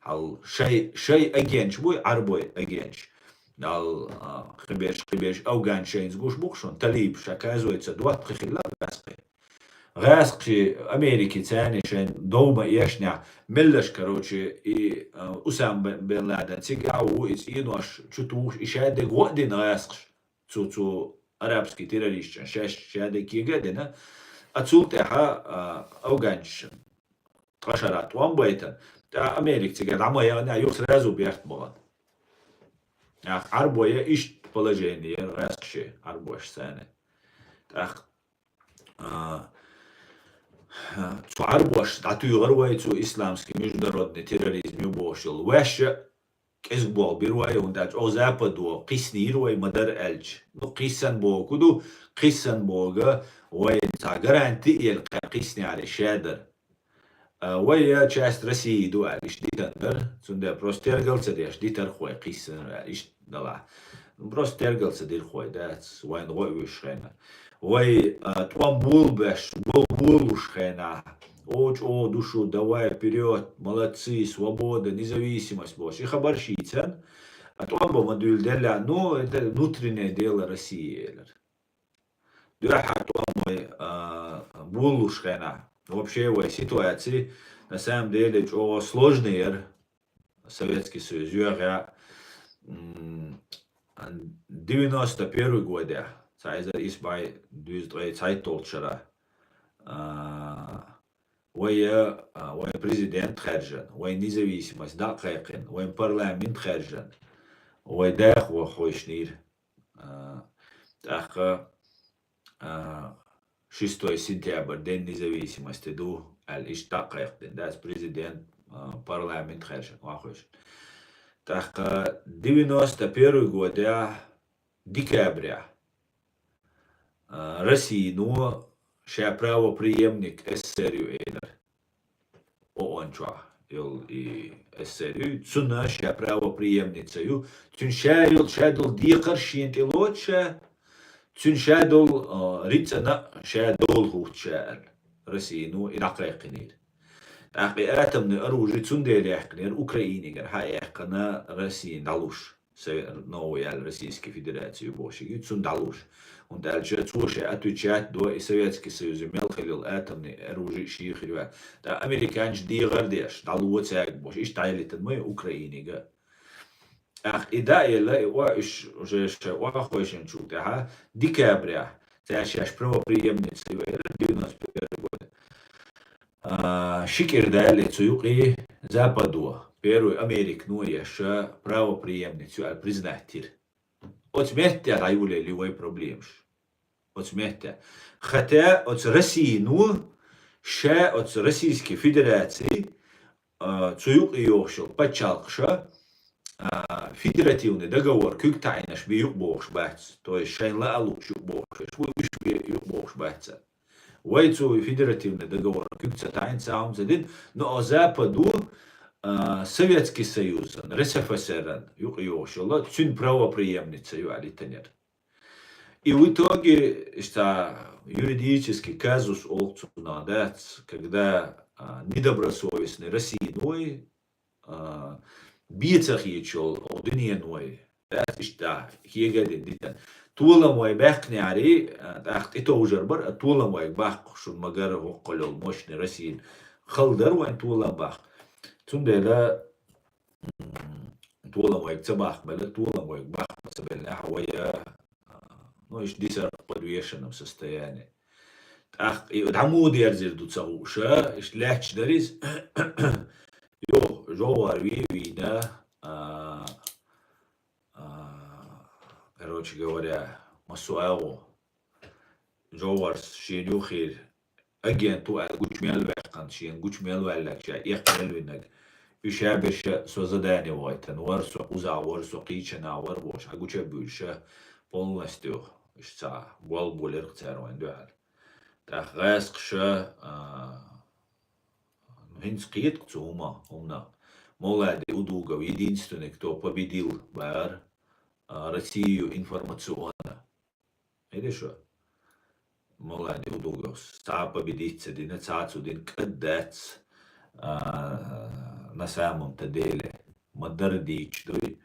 Хьал шай, шай агенташ буй, Ӏарбой агенташ. Дал, а, кхиберш, кхиберш, афган шайнца гуш бу-кх шуна, талибаш, оказывается, доттагӀий хилла гӀаьскхий. ГӀаьскхий Америке царна шайн дов ма эшнехь, меллаш, короче, и, а, Усама бен, бен Ладен цигахь а ву, иза Ӏенош чу тухуш, и шадерг гӀо а дина гӀаьскхаша. Цу, цу арабский террористашна шаьш шадерг кега а дина. А цул тӀаьхьа, а, афганчаш ткъа шарахь тӀом байтан, тӀаккха Америка цига дӀа ма яхана, юха сразу берт бахана. Ах, Ӏарбой иштта положение яра гӀаьскхаший, Ӏарбош санна. ТӀаккха, а, цу Ӏарбош дӀатуьйхира вай цу исламский международный терроризм ю бохуш йолу. Ваьшша кӀезиг болх бира вай, хӀунда аьлча оха Западо кхиссинера вай ма-дарра аьлча. Ну, кхиссан боху ду, кхиссан боху вай цхьа гаранти а елла кхаьр кхиссинехьара шадара. А, вай я часть России ду аьлла, иштта дитан дара. Цундела просто тергал ца деш, дитарх вай кхиссинера аьлла, иштта далахь. Ну, просто тергал ца дира вай, дац, вайна гӀо а вуьйш хенахь. Вай, а, тӀом болабеш, бо-, болалуш хенахь. О, чӀогӀа ду шу, давай, вперёд, молодцы, свобода, независимость бохуш. И хабар шийцан, а тӀом бан ма дуьйладелла, ну, это внутреннее дело России, элира. Дуьххьара тӀом вай, а, болалуш хенахь. Вообще вай ситуаци, на самом деле, чӀогӀа сложный яра. Советский Союз йоьхна, м, девяносто первый годехь, цхьа эзар исс бӀе дезткъе цхьайтталгӀачу шарахь, а, вай, а, вайн президент хаьржина, вайн независимость дӀа а кхайкхина, вайн парламент хаьржина, вай даха ваха хойшнийра. А, тӀаккха, а, шестой сентябрь, День независимости ду аьлла, иштта дӀа а кхайкхина, дац, президент, а, парламент хаьржина, вахойш. ТӀаккха девяносто первый годехь, декабрехь, а, Россино ша правопреемник С С С Р ю элира. О О Н чохь йолу и С С С Р ю, цунна ша правопреемница ю, цуьнан ша йолу, ша долу декхар шена тӀе лоцу ша, цуьнан ша долу, а, рицкъана ша долу хӀутту ша аьлла. Россино и дӀакхайкхинера. ТӀаккха и атомный оружие цундела яьккхинера, Украинигара хьа а яьккхина, Россина дӀалуш. Сове-, новый аьлла Российский Федерацию бохуш ю, цунна дӀалуш. ХӀунда аьлча цо ша отвечать до и Советский Союз мел хилла атомный оружие шен хир ваьлла. ТӀаккха американчу дегӀар деш, дӀало цаьрга бохуш, иштта дӀайиллина ма ю Украинига. ТӀаккха и дӀа а елла, и о-, уьш уже ша охьахойшинчул тӀаьхьа, декабрехь, цаьрша шаьш правопреемница ю элира, девяносто первый год. А, ши кӀира даьлла цу юкъе Западо, первый Американо еш правопреемница ю аьлла признать йира. Оцу меттехь дӀайолаелла ю вай проблемаш. Оцу меттехь. Хотя оцу Россино ша оцу Российский Федераций, а, цу юкъе йогӀуш йолу пачхьалкхаша, а, федеративный договор куьг таӀийнарш бен юкъа богӀуш бац. То есть шайна лаа лууш юкъа богӀуш, уьш бен юкъа богӀуш бац. Вай цу федеративный договор куьг ца таӀийна, цхьа хӀума ца дина, но а Западо, а, Советский Союзан, Р С Ф С Р-ан юкъа йогӀуш йолу, цуьнан правопреемница ю аьлла йитинера. И в итоге, иштта юридический казус олу цунах дац, когда, а, недобросовестный Россиян вой, а, бен ца хеташ йолу дуьненан вай, дац иштта хьегадина дитина. Толам вай баьккхинехьара, а, тӀаккха тӀетовжар бара, а толам вайга баккха шуна магара хӀоккхул йолу мощный Россиян хала дара вайн толам баккха. Цундела, м, толам вайга ца баккхабелла, толам вайга баккха ца беллехь, вай, а, ну, иштта дисарх подвешенном состоянии. ТӀаккха и дӀа муха дерзийр ду ца хууш, иштта лаьтташ дара иза. Йо, жовхӀар вий, вийна, а, а, короче говоря, массо а агӀо. ЖовхӀарс шена юххера агент ву аьлла гучу мел ваьккхина, шена гучу мел ваьлларг ша эккха мел винарг. Уьш ша берш со задание вахийтина вара, со кхузахь вара, со кхечанхьа вара бохуш, хьан гуча а буьйлуш, полностью уьш ца болх болура цара вайна дуьхьал. ТӀаккха гӀаьскхаша, а, ну, хӀинца кхетта цу хӀума, хӀуманах. Мовлади Удугов единственный, кто победил бара, а, Россию информационно. Хьедеш шу? Мовлади Удуговс цхьа а победить ца дина, цхьа а цу дина кӀад дац, а, на самом-то деле. Ма-дарра дийцча дуй.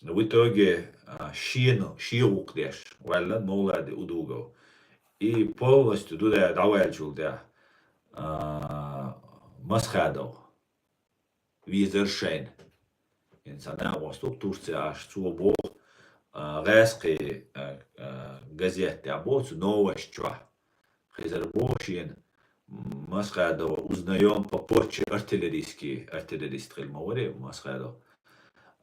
В итоге, а, шена, шен гӀуллакх деш ваьлла Мовлади Удугов. И полностью Дудаев дӀаваьллачул тӀаьхьа, а, Масхадов везара шайна. ХӀинца накъост ву Турция Ӏаш, цо боху, а, гӀаьскхи, а, а, газет тӀехь боху цу Новость чохь. Хезар боху шена, м, Масхадова узнаём по почер-, артиллерийский, артиллерист хила ма варе Масхадов.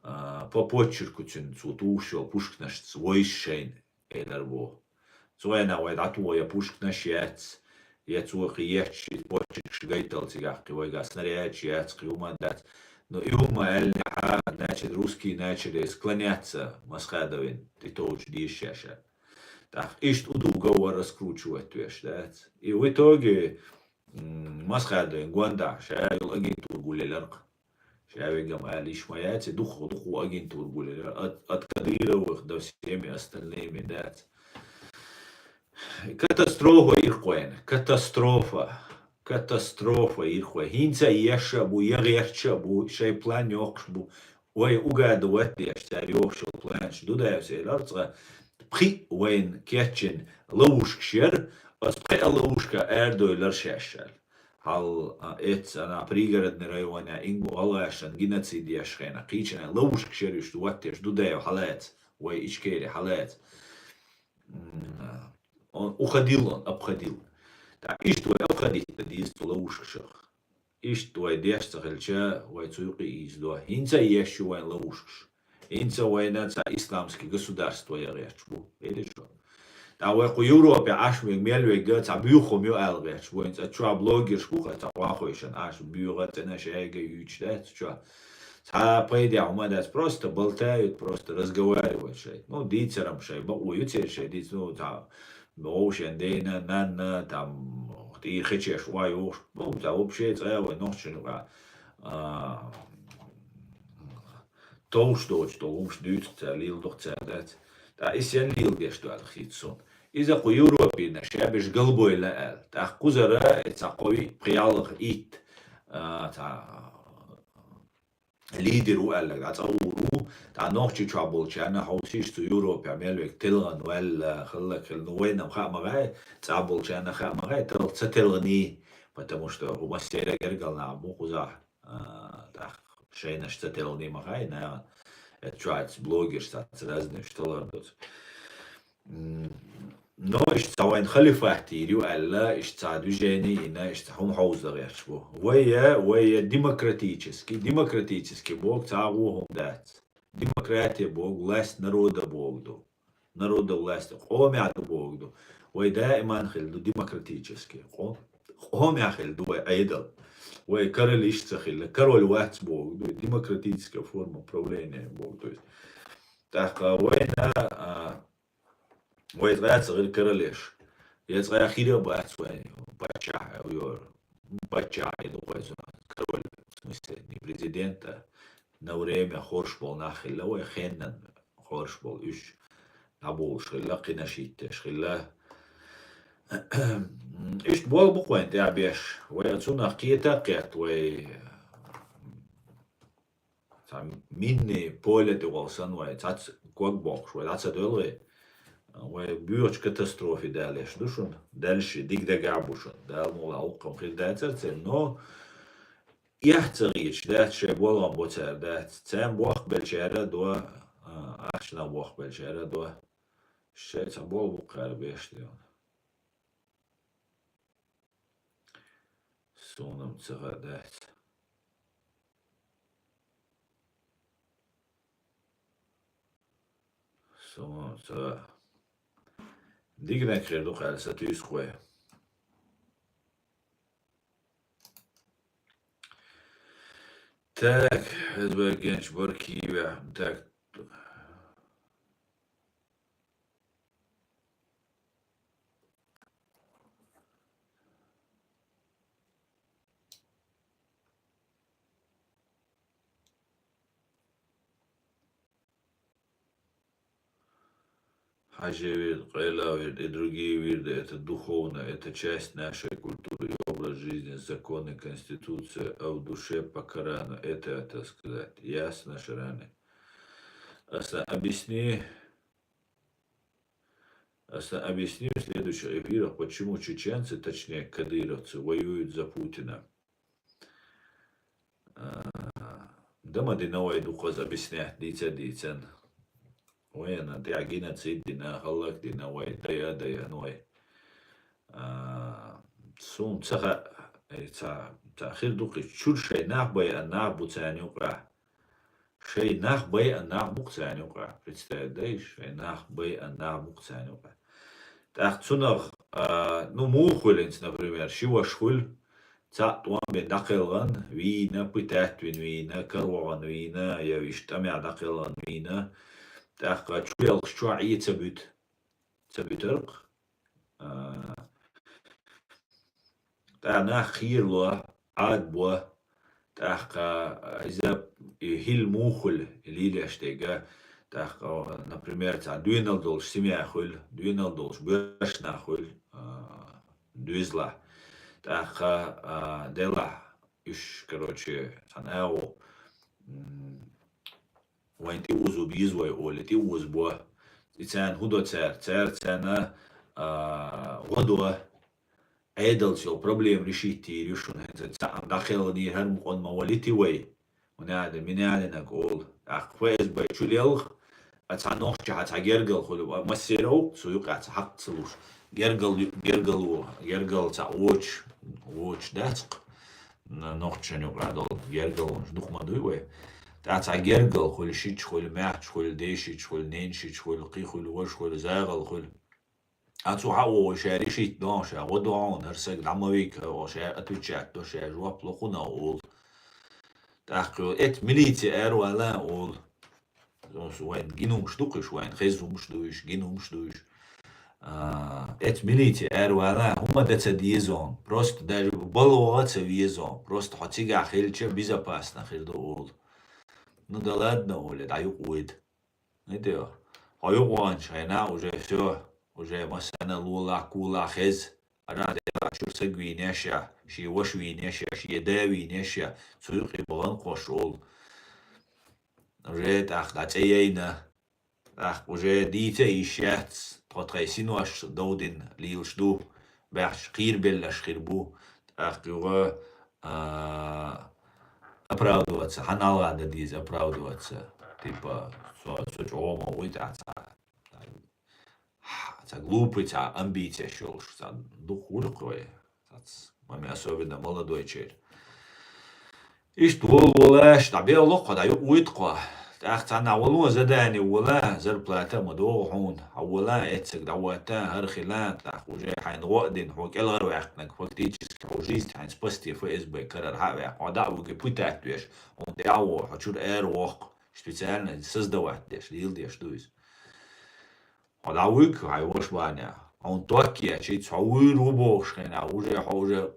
А, по почерку цуьнан цо тухуш йолу пушканашца вайша шайна элар боху. Цу хенахь вай дӀатоха я пушканаш яц, я цо кхин етташ почеркаш гайтал цигахь кхин вайгахь снарядаш яц, кхин хӀума дац. Но и хӀума аьллехьа, значит, русские начали склоняться Масхадовна тӀетовжа дезаш шаьш. ТӀаккха иштта Удугов вара раскручивать веш, дац. И в итоге, м, Масхадовна гондахь ша йолу агентура гулъелларх. Ша вегам ала йиш ма яц, и дукха, дукха агентура гулъелларх. От, от Кадыровых до всеми остальными, дац. Катастрофа ирхойна, катастрофа, катастрофа ирхой. ХӀинца а еш а бу, я гӀерташ а бу, шайн план йоккхуш бу. Вай угадывать деш цара йохуш йолу планаш. Дудаевс элира цкъа, пхиъ вайна кечйина ловушкаш яра, оцу пхеа ловушка арадевлира шаьш аьлла. Хьал, а, эцца, ана, Пригородный районехь ингу гӀалгӀашна геноцид еш хенахь, кхечанхьа ловушкаш яра уьш, вот деш, Дудаев хьалаца, вай Ичкери хьалаца. М, он уходил, он обходил. Так, иштта вай обходить дан деза цу ловушкашах. Иштта вай деш ца хилча, вай цу юкъе ийзадо. ХӀинца а еш ю вайн ловушкаш. ХӀинца а вайна цхьа исламский государство ян гӀерташ бу. Видишь, вот. ТӀаккха вай кху Европе Ӏаш мега мел вега цхьа буьйхам ю ала гӀерташ бу. ХӀинца чохь блогерш бу, хьан цхьа вахойшан Ӏаш буьйху цӀена шайга юьйцуш дац чохь. Цхьа пайда хӀума дац, просто болтают, просто разговаривают шай. Ну, дийцарам шай, бакъо ю церан шай дийца, ну, цхьа вовшен дена, нанна, там, тӀера хечеш ой йохуш, ну, цхьа вообще цӀа вай нохча юкъа, а, товш доцуш долу хӀумаш дуьйцу цара, леладо цара дац. ТӀаккха и сен леладеш ду аьлла хета суна. Иза кху Европина шабеш галбойла аьлла. ТӀаккха кхузара, и цхьа кхо виъ пхиалгӀа итт, а, цхьа лидер ву аьлларг, дӀа цӀа гӀур ву, тӀаккха нохчи чохь болчарна хьовсийша цу Европехь мел вега телгӀан ваьлла, хӀаллак хилла. Ну, вайна-м хаа ма гӀай, цӀа болчарна хаа ма гӀай, талха ца телгӀаний, потому что хӀу массеран гергал нах бу кхузахь, а, тӀаккха шайнаш ца телгӀаний ма гӀай, нахана. Это чохь блогерш цхьацца разные уьш талгӀар доцу. М, но иштта цхьа вайн халифат йийр ю аьлла, иштта цхьа движение йина, иштта цхьа хӀума хьовза гӀерташ бу. Вай я, вай я демократический, демократический боху цхьа а вон хӀума дац. Демократия боху власть народа боху ду. Народа власть, къомехь ду боху ду. Вай даиман хилла ду демократический. Къо-, къомехь хилла ду вай Ӏедал. Вай король иштта ца хилла. Король вац боху ду, демократическая форма правления боху. То есть, тӀаккха вайна, а, вай цкъа ца хир королеш. Я цкъа хир а бац вайн паччахь, йо, паччахь и ду вай цунах, король, в смысле, не президент, а на время хорш болу нах хилла вай, хеннан хорш болу уьш. дӀаболуш хилла, кхинаш хӀиттеш хилла. Иштта болх бу-кх вайн тӀехь беш. Вай цунах кхета а кхетта, вай цхьа минный поле тӀехула санна вай цхьацца ког боккхуш, вай дӀа ца доьлхий, вай боьхачу катастрофе далош ду шуна, дальше дика дагахь бу шуна. Дала мукъ лахь, хӀокхам хир дацара церан, но эхь ца гӀерташ дац, шайн болх бо цара дац. Царна бохкабеллачара а до, а, ахчанах бохкабеллачара а до. Шайн цхьа болх бу-кх кхара беш тӀехула. Суна-м ца хаьа дац. Суна-м ца хаьа. Диканиг хир ду-кх аьлла сатуьйсу-кх вай. Так, хӀеза вай генчу бара кийвехь. Так. Хьажа вирд, къайла вирд и другие вирды, это духовно, это часть нашей культуры и образ жизни, законы, конституция, а в душе по Корану. Это, так сказать, ясно, шарани? Аса объясни, аса объясни в следующих эфирах, почему чеченцы, точнее, кадыровцы, воюют за Путина. А, дан ма дина вай дукхаза объяснять, дийца а дийцина. Вайна тӀехь геноцид дина, хӀаллак дина вай, дайа а дайина вай. А, суна ца хаьа, э, ца, ца хир ду-кх, чуьра шайн нах байъина нах бу царна юкъахь. Шайн нах байъина нах бу-кх царна юкъахь. Представить дайша, шайн нах байъина нах бу-кх царна юкъахь. ТӀаккха цунах, а, ну, муха хуьлу хӀинца, например, ши ваша хуьлу, цхьаъ тӀом бина дӀакхелхина, вийна, пытать вина вийна, каравахана вийна, я виштта тӀамехь дӀакхелхина вийна, тӀаккха чулелхаш чохь Ӏе ца буьту, ца буьтуркх. А, тӀаккха нах кхерало, Ӏадабо, тӀаккха, а, иза и хӀилла муха хуьлу, и лелош дерг, тӀаккха, например, цхьа доьналла долуш семья хуьлу, доьналла долуш боьрша нах хуьлу, а, доьзалехь. ТӀаккха, а, делахь уьш, короче, цхьана агӀо, м, вайн тӀеозо беза вай олий, тӀеозабо. И царна хӀун до цара? Цара царна, а, гӀо до. Ӏедалца йолу проблема решить йийр ю шуна хӀинца. Цхьаъ дӀакхелхинера, хӀара мукъана ма валийти вай. Муьнхьа а дан, муьнхьа а динарг олу. ТӀаккха ФСБ чулелха, а цхьа нохчехь цхьа гергал хуьлу, а массеран а ву, цу юкъахь цхьа хьакъ ца луш. Гергал, гергало, гергал цхьа вочу, вочу дац-кх. Н-, нохчашна юкъахь долу гергалонаш дукха ма дуй вай. ТӀаккха цхьа гергал хуьлу, шича хуьлу, маьхча хуьлу, дешича хуьлу, ненашича хуьлу, кхин хуьлу, важа хуьлу, загӀал хуьлу. А цо хьан вогӀу ша решить дохьуш, ша гӀо дохьуна, хӀара саг дӀа ма вига, хӀара ша отвечать до, ша жоп ло кхунах олу. ТӀаккха йо, эцу милици аравала олу. Вайн гина хӀумаш ду-кх уьш, вайн хезна хӀумаш ду уьш, гина хӀумаш ду уьш. А, эцу милици аравала, хӀума дан ца деза хьуна. Просто даже балха ваха ца веза хьуна. Просто хьо цигахь хилча безопасно хир ду олу. Ну да ладно, олий, дӀа юкъа вуьйда. Итио, хьо юкъа ваханчу хенахь уже всё, уже массарна лолахь, кулахь хеза. Ара делахь чуьра саг вийна ша, шен ваша вийна ша, шен да вийна ша, цу юкъе бахана кхош олу. Уже тӀаккха дӀа цӀе яйна. ТӀаккха уже дийца а йиш яц, тхо тхайн синош довдина лелаш ду, баьхча кхийрабелларш хир бу. ТӀаккха юха, а, оправдываться, хьан алгӀа дан деза оправдываться? Типа, со, со чӀогӀа ма вуй тӀаккха цхьа, цхьа глупый, цхьа амбицеш йолуш, цхьа дукха вуьлу-кх вай, цхьацца, маме особенно молодой чер. Иштта волу волаш, дӀабелла кхо, дӀа юкъа вуьйта кхо. ТӀаккха цхьанна вало задание вала, зарплата а ма догӀу хьуна, хьо вала, эццаг дӀаватта, хӀара хила, тӀаккха уже хьайна гӀо а дина, хьо кӀелхьарваьккхинарг, фактически хьо жизнь хьайна спасти ФСБ карара хьа а ваьккхина, хьо дӀа а вуьгу, пытать веш, хьуна тӀаьхьа вогӀу, хьо чуьра ара воккху, специально создавать деш, леладеш ду иза. Хьо дӀавуьгу хьайн ваша бахьанехь. Хьуна ток ечи, хьо вуьйр ву бохуш хенахь, уже хьо уже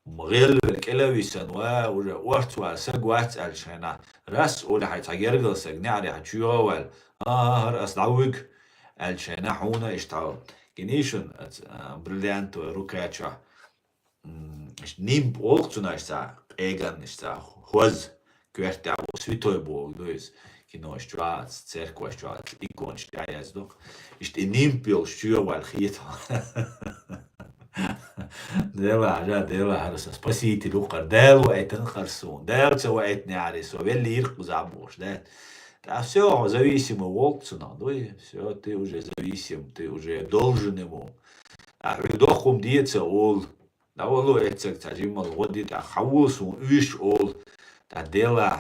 гӀелвелла кӀела а висина, ва уже орцвала саг вац аьллачу хенахь, раз олий хьайн цхьа гергал саг неӀарехь чоьхьа а ваьлла, а-а, хӀара ас дӀавуьгу, аьлча шайна хьуна иштта гинийшун, а, бриллиантовая рука чохь. М, иштта нимб олу цунах иштта, къеган иштта, хӀоз, коьртехь бу, святой боху ду иза. Кинош чохь, церкваш чохь, иконаш тӀехь яздо. Иштта и нимб йолуш чоьхьа ваьлла хета. Дела, хьажа, Дела, хьара сан спаситель ву хӀара. Дала ваийтина хӀара суна. Дала ца ваийтинехьара, со веллийра кхузахь бохуш, да? ТӀаккха всё, хьо зависимый волу цунах, дуй? Всё, ты уже зависим, ты уже должен ему. А хьоьга доккха хӀума деца олу. ДӀавало эццаг цхьа жиммал гӀо де, тӀаккха хьан ву суна уьш олу. ТӀаккха Дела,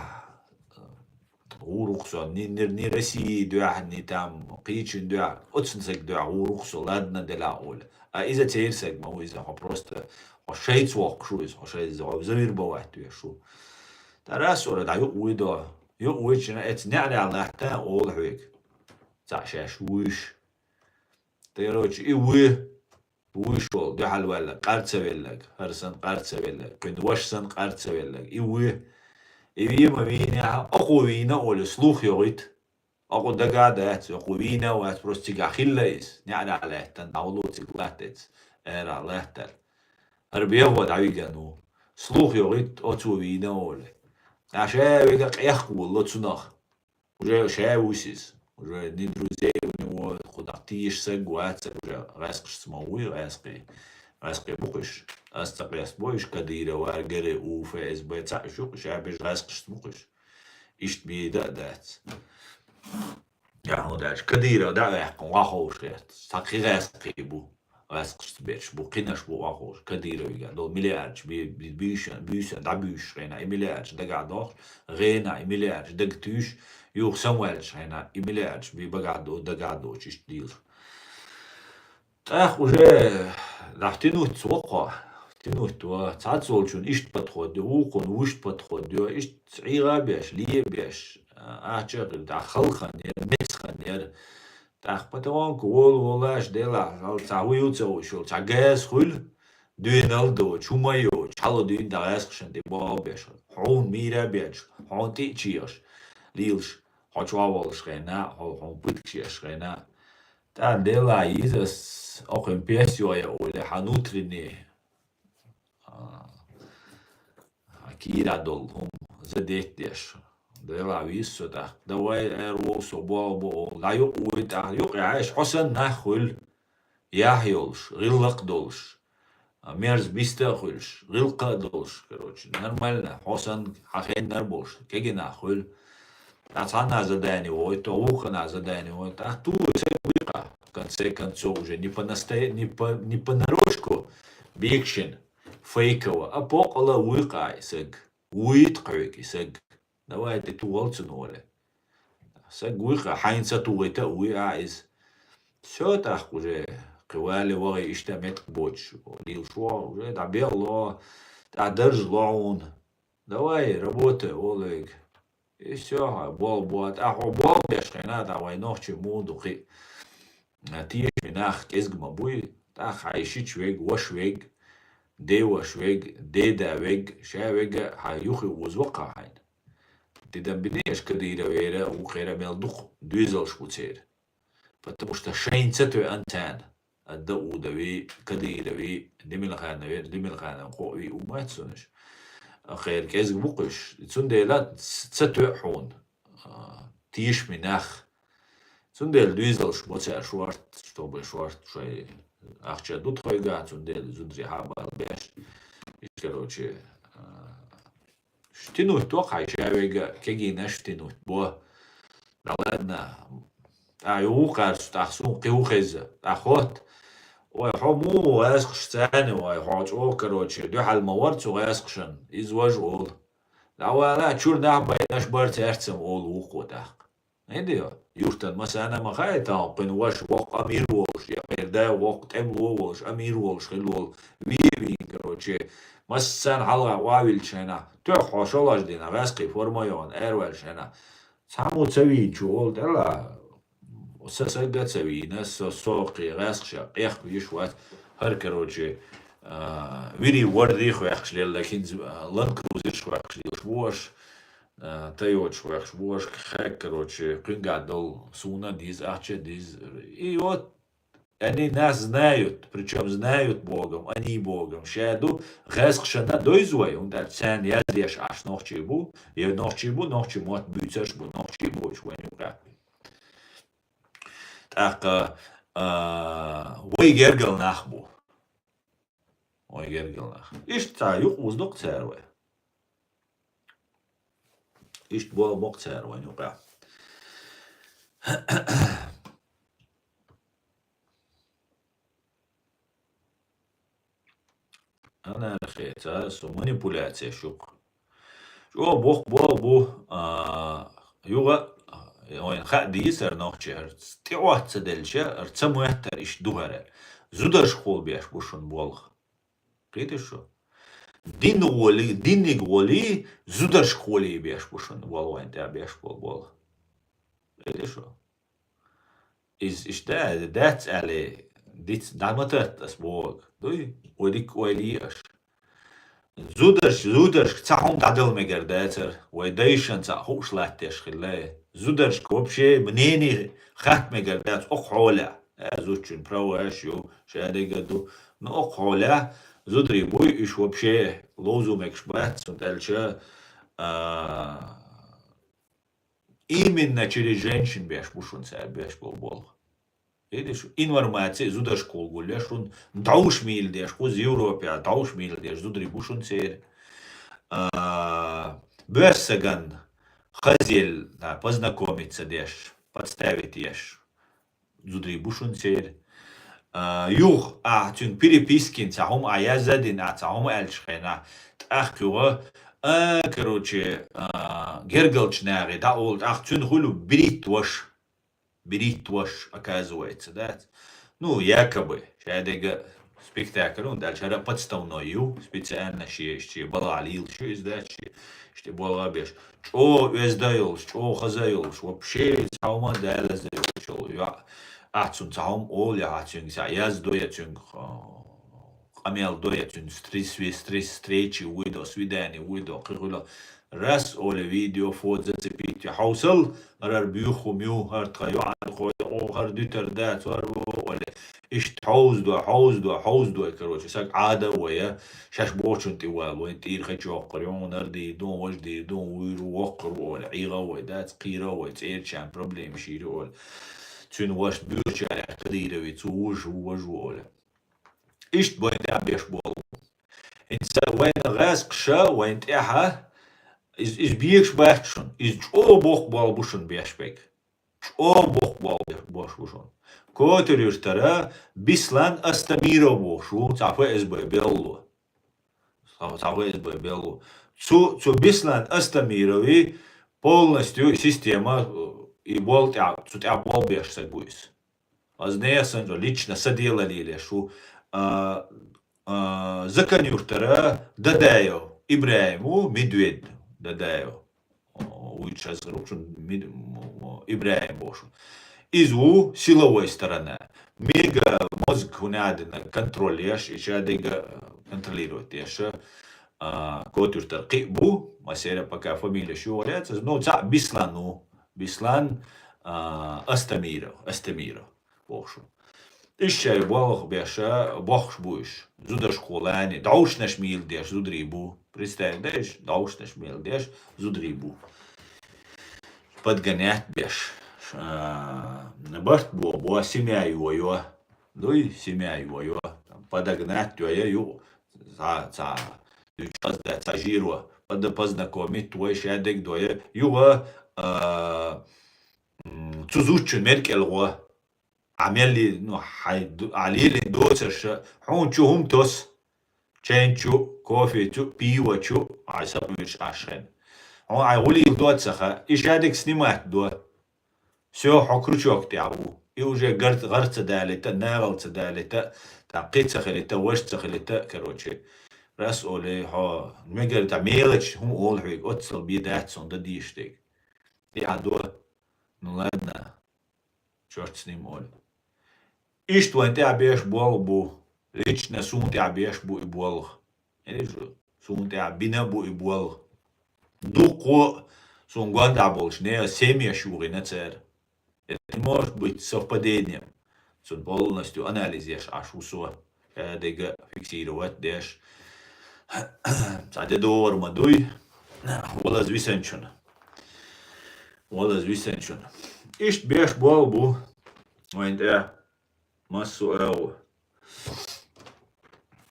гӀур ву-кх со, ни, ни, ни России дуьхьа, ни там кхечун дуьхьа, оццун саг дуьхьа гӀур ву-кх со, ладна, Дела, олу. А иза церан саг ма ву, иза хьо просто, хьо шайца воккхуш ву иза, хьо шайца, хьо завир бан ваьтташ ву. ТӀаккха рас ора дӀа юкъа вуй до, юкъа вуьйчина эцу неӀарехь латта олу хьоьга. Цхьаъ шаьш вуьйш. Короче, и вуй, вуьйш волу, дуьхьал ваьлларг, къар ца велларг, хӀара санна къар ца велларг, кхуьнан ваша санна къар ца велларг, и вуй. И вийна ма вийнехь, оцо вийна олий, слух йогӀуьйту. Оцо дага а дац, оцо вийна а вац, просто цигахь хилла иза, неӀарехь лаьттина, дӀавало цига латтац, арахь латтар. ХӀара бегӀо дӀавигна ву. Слух йогӀуьйту, оцо вийна олий. Ткъа ша вега къехка волало цунах. Уже ша вуьсу иза. Уже ни друзей у него, кху дӀа теша саг вац, уже гӀаьскхашца ма вуй, гӀаьскхий. ГӀаьскхий бу-кх уьш. Ас ца къестабо уьш, Кадырова, ГРУ, ФСБ, цхьаъ уьш ю-кх уьш, ша бежа гӀаьскхашца бу-кх уьш. Иштта бийда а дац. Я, хӀун даьлча, Кадыров дӀа а ваьккхина, ваховш гӀерта. Цхьа кхин гӀаьскхий бу. ГӀаьскхашца берш бу, кхинаш бу ваховш. Кадыровга долу миллиардаш би, би, буьйсан, буьйсан, дӀабуьйсуш хьайна, и миллиардаш дагахь дохуш, гӀена и миллиардаш дага туьйсуш, юха самаваьллачу хьайна, и миллиардаш би багахь до, дагахь доцуш, иштта дийлаш. ТӀаккха уже дӀа тянуть воккхо, тянуть во, цхьацца волчун иштта подход йо, вукхун вуьшта подход йо, иштта ӀийгӀа а беш, ле а беш, ахча а хир, дӀа халханера, мецханера. ТӀаккха потихоньку волу волаш делахь, хьал цхьа вуй ю ца вуьйш йолу, цхьа газа хуьлу, дуьйнал доцу, хӀума йоцу, хьала дуьйна дӀа гӀаьскхашна тӀе богӀу беш, хьуна мийра а беш, хьуна тӀе а чехаш, лелаш, хьо чохь волуш хьайна, хьо, хьуна пуьташ еш хьайна. ТӀаккха делахь иза ас, окхуьнан пес йо я олий, хьан внутренний, а, кийра долу хӀума задеть деш. Делахь вийсу со тӀаккха. Давай, эр вовсо, богӀу бо олу. ДӀа юкъа вуй тӀаккха. Юкъа яхьаш, хьо санна нах хуьлу. Яхь йолуш, гӀиллакх долуш, а, мерз биста а хуьлуш, гӀиллакх а долуш, короче, нормально, хьо санна, хьан хеннара болуш, кегина хуьлу. ТӀаккха цхьанна задание войту, вукхана задание войту. ТӀаккха тухий саг вуй-кха, в конце концов, уже не по настоя-, не по, не понарошку бекшина, фейково, а покъала вуй-кха и саг. Вуйта хьоьга и саг. Давай, тӀе тухал цунна олий. Саг вуй-кха, хьайна ца тухийта а вуй ахь иза. Всё, тӀаккха уже кхин вале вахе иштта метка боцуш, лелаш вогӀу, уже дӀа бегӀ ло, тӀаккха дарж ло хьуна. Давай, работай, олу вайга. И всё, хьан болх бо, тӀаккха хьо болх беш хьайна, тӀаккха вайн нохчий муха ду кхин а. Тешаме нах кӀезиг ма буй, тӀаккха хьайн шича вега, ваша вега, деваша вега, деда вега, ша вега, хьан юххе оза ваккха хьайна. Тидам бинеш Кадыровера, вукхера мел дукха доьзалш бу церан. Потому что шайна ца тоьъан царна. А Даудави, Кадырови, Демилханови, Демилханов кхоъ виъ ву мац сунаш. Кхера кӀезиг бу-кх уьш. Цундела ц-, ца тоьъ хьуна, а, тешаме нах. Цундела доьзалш бо цара шорта, чтобы шорта шайн ахча ду тхойгахь, цундела зударий хьа а бала беш. Короче, а, Ш-, тянуть во-кх хьайн ша вега, кегийнаш тянуть бо. Да ладно. ТӀаккха юха ву кхаьрца, тӀаккха суна кхин ву хеза. ТӀаккха хотта. Ой, хьо муха гӀаьскхаш царна, ой, хьо чӀогӀа, короче, дуьхьал ма вара цу гӀаьскхашна. Иза важа олу. ДӀавала, чуьра нах байнарш бара цаьрца-м олу вукхо тӀаккха. ХӀинца юртан масана ма хаьа, тахана кхуьнан ваша воккха амир волуш, я кхеран да воккха тӀемало волуш, амир волуш хилла волу. Ве вийна, короче, массарна хьалха охьавиллачу хенахь, тоьхна хьо шолгӀачу дийнахь, гӀаьскхий форма а йохна, араваьллачу хенахь, цхьаммо ца вийначо олу тӀела, сан сага а ца вийна, со, со кхин гӀаьскхаша къехка веш вац, хӀара, короче, а, вири вордий хӀоьхкуш лелла, хӀинца, а, Land Cruiser-ш хӀоьхкуш лелаш бу аша. А, тайочу вехаш божка хек, короче, кхуьнгахь долу, суна диза, ахча диза. И вот они нас знают, причём знают Богом, они Богом. Ша ду, гӀаьскхашна дойзу вай, хӀунда аьлча царна яздеш Ӏаш нохчий бу, я нохчий бу, нохчий мотт буьйцурш бу, нохчий бу уьш вайн юкъахь. ТӀаккха, а, вай гергал нах бу. Вай гергал нах. Иштта цхьа юкъа вузу-кх цара вай. Иштта бо-, боккху цара вайн юкъа. Анархия, цара со манипуляция шух. ЧӀогӀа боккха болу бу, а, юха, а, вайн хаа дийцар нохчий, хӀара тӀе Ӏотта ца делча, хӀара ца моьттар иштта ду хӀара. Зударшкахула беш бу шуна болх. Кхийтий шу? Дин гӀоли, диниг гӀоли, зударшкахула беш бу шуна болу вайн тӀехь беш болу болх. Кхийтий шу? Иза иштта дац аьлла, диц дӀа ма татта ас бохург. Дуй? Вай дика ойла йи аш. Зударш-, зударшка цхьа хӀума дӀадала мегар дацара, вай дайшна цхьа хууш латтеш хилла. Зударшка вообще мнение хатта мегар дац окху хьолехь. Э, зудчун праваш ю, шадерг а ду. Но окху хьолехь зударий буй, уьш вообще ловзо мегаш бац, цунна аьлча, а, именно через женщин беш бу шуна цара беш болу болх. Видишь, информация зударшкахула гулъеш, шуна дӀовш мийла деш, кхуза Европехь дӀовш мийла деш, зударий бу шуна церан. А, боьрша сагана хазъелла, да, познакомиться деш, подставить еш, зударий бу шуна церан. А, юха, ахьа цуьнга перепискина цхьа хӀума, ахьа язъян дина, ахьа цхьа хӀума аьллачу хенахь, тӀаккха юха, а, короче, а, гергарчу нахе дӀаолу, тӀаккха цуьнан хуьлу биритта ваша. Биритта ваша, оказывается, дац. Ну, якобы, шадерг а спектакль, хӀунда аьлча хӀара подставной ю, специально шен, шен балахь лелаш ю иза, дац, шен, шен болх беш. ЧӀогӀа оьзда йолуш, чӀогӀа хаза йолуш, вообще цхьа хӀума а далаза йолуш йолу йоӀ. Ахьа цунна цхьа хӀума олу, я ахьа цуьнга цхьа яздо, я цуьнга, а, къамел до, я цуьнан стри-, сви-, стри-, встречи вуй до, свидание вуй до, кхин хуьлу. Раз оле видео, фото зацепить, хьовсал, хӀара буьйху хӀума ю, хӀара тхан йоӀархой, о, хӀара дуьтар дац, хӀара, о, оле. Иштта хьовздо, хьовздо, хьовздо, короче, саг Ӏада вай, шаьш бохучун тӀе вала, вайн тӀера хечоккхур, юн нар дийр ду, важ дийр ду, вуьйр воккхур, оле. ӀийгӀа вай дац, кхийра вай, цӀерачарна проблема шийра, оле. Цуьнан ваша буьрчарехь Кадыровец ву, вуж ву, важ ву, оле. Иштта вайн тӀехь беш болу. ХӀинца вайна гӀаьскхаша, вайн тӀехьа, из, из бегаш бац шуна, из чӀогӀа боккха болу бу шуна беш берг. ЧӀогӀа боккха болу беш, бош бу шуна. Котыр-Юьртара Беслан Астамиров бохуш ву, цхьа Ф С Б белло. Цхьа, цхьа Ф С Б белло. Цу, цу Беслан Астамирови полностью система, э, и бол тӀе-, цу тӀехь бол беш саг ву иза. Аз нехан санна лично сан дела лелеш ву, а, а, Закан-Юртара Дадаев ИбрахӀим ву, Медведь Дадаев. О, вуьйцуш аз ручун Мед-, м, м, ИбрахӀим бохуш ву. Иза ву силовой сторона. Мега мозг хӀунадина контроль еш, и шадерг а контролировать еш, а, Котыр-Юртара кхин а бу, масера пока фамилия шу валяется, ну, цхьаъ Беслан ву. Беслан, а, Астамиров, Астамиров бохуш ву. Иштта шайн болх беш, бохкуш бу уьш. Зударшкахула, дӀовшнаш мийла деш зударий бу. Представь, да, уьш дӀовшнаш мийла деш зударий бу. Подгонять беш. А, барт бо, бо, семья йо, йо. Дуй, семья йо, йо. Подогнать йо, йо, ю. Ца, ца. Уьш хазда ца жиро. Под-, познакомить вай шадерг дой. Юха, а, м, цу зудчун меркӀел гӀо. Ӏа мелли, ну, хьай ду-, Ӏа лелийна доцурш, хьуна чу хӀума тосу. Чайн чу, кофе чу, пиво чу, Ӏай сакъуьйраш Ӏаш хен. Хьуна Ӏай гӀулийла доцаха, и шадерг снимать до. Всё, хьо крючок тӀехь ву. И уже гар-, гӀар ца далийта, нагӀал ца далийта, тӀаккха кхин ца хилийта, важа ца хилийта, короче. Раз олий, хьо мегар тӀа мелача хӀума олу хьоьга, оццал бен дац хьуна дан дийша дерг. И Ӏа до. Ну ладно. Чёрт с ним, олу. Иштта вайн тӀехь беш болх бу. Лично суна тӀехь беш бу и болх. Или же суна тӀехь бина бу и болх. Дуккхо Суна гондӀа болчу нехан семьяш юхийна цара. Это не может быть совпадением. Цунна полностью анализ еш Ӏаш ву со. Э, дега фиксировать деш. Цхьа де догӀур ма дуй. Валаз висанчун. Валаз висанчун. Иштта беш болу бу. Вайн тӀе массо а агӀо.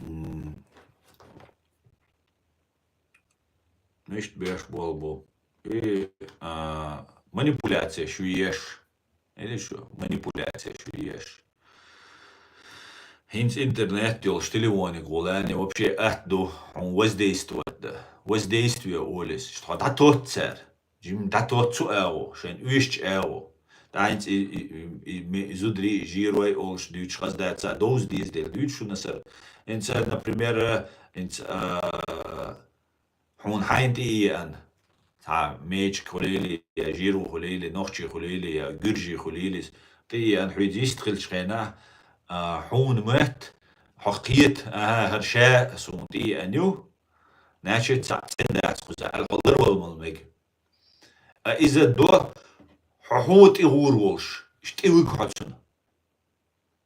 М. Иштта беш болу бу. И, а, манипуляция шу еш. Или шу манипуляция шу еш. ХӀинца интернет йолуш телефониг гӀолани вообще ат ду, хьуна воздействовать да. Воздействие олис. Хьо дӀатоццу цара. Жим дӀатоццу агӀо, шайн уьшчу агӀо. ТӀаьхьа и, и, и, и, ме-, и зударий, и жирой олуш дуьйцуш хаза дац, а довза деза дела дуьйцуш шуна сара. ХӀинца, например, хӀинца, а, хьуна хьайна тӀе еана. Цхьа мечик хуьлийли, я жиро хуьлийли, нохчий хуьлийли, я гуьржий хуьлийли, тӀе еана хьуьца йист хилчу хенахь, а, хьуна моьтту, хьо кхета, аха, хӀара ша суна тӀе еана ю, значит, цхьаъ цӀена дац кхуза, аьлла, хьо ларвала мала мега. А иза до, хьо хьуна тӀе гӀур волуш, иштта тӀе вуьгу хьо цунна.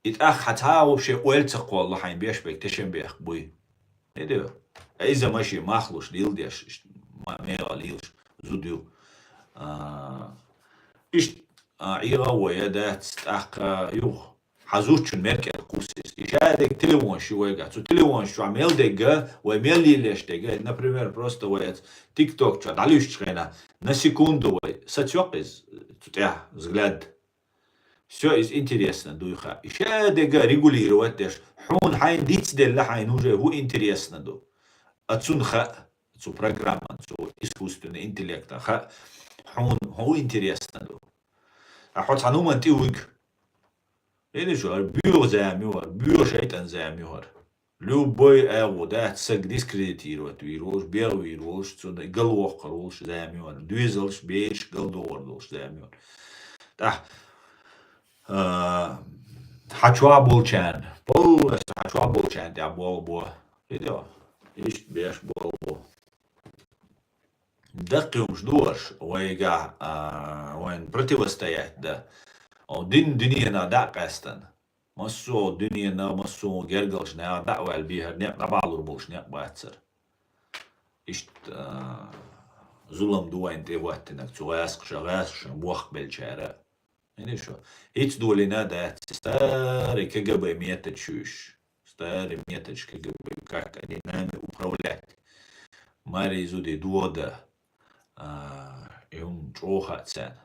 И тӀаккха хьан цхьа а вообще ойла ца кхолло хьайн беш берг тешан бехк буй. Хи де? А иза машен мах луш, лила деш, иштта ма-, мегӀа лелаш, зуда ю. А, иштта, а, ӀийгӀа а вой, я дац, тӀаккха юха. Хьан зудчун меркӀел кхуссийса. И шадерг телефонаш ю вайгахь. Цу телефонаш чохь мел дерг, вай мел лелош дерг. Например, просто вай оцу TikTok чохь дӀалуьстучу хенахь, на секунду вай сацйоккху иза, цу тӀехь взгляд. Всё, иза интересно дуй хаьа. И шадерг регулировать деш, хьуна хьайна дицделла хьайна уже хӀун интересно ду. А цунна хаьа, цу программан, цу искусственный интеллектан хаьа, хьуна хӀун интересно ду. А хьо цхьана хӀуманна тӀе вуьгу. Или шу, хӀара боьха зама ю хӀара, боьха шайтӀан зама ю хӀара. Любой агӀо дац саг дискредитировать вийр волуш, бегӀ вийр волуш, цунна галвоккхур волуш зама ю хӀара. Доьзалш, бераш галдохур долуш зама ю хӀара. ТӀаккха, а, хьан чохь болчарна, полностью хьан чохь болчарна тӀехь болх бо. Видео? Иштта беш болх бо. Даккхий хӀумаш ду аша, вайгахь, а, вайна противостоять дан. О, дин дуьненах дӀа а къаьстина. Массо а дуьненах, массо а гергарчу нахах дӀа а ваьлла, бехар некъ дӀабахьалур болуш некъ бацара. Иштта, а, зулам ду вайна тӀе хӀоттинарг, цу гӀаскхаша, гӀаскхашна бохк беллачара. Хьийна шу? ХӀинца долийна дац, старый КГБ методаш ю уьш. Старый методаш КГБ, как они нами управлять. Маре зуде дода. А, и хӀума чӀогӀа хаьа царна.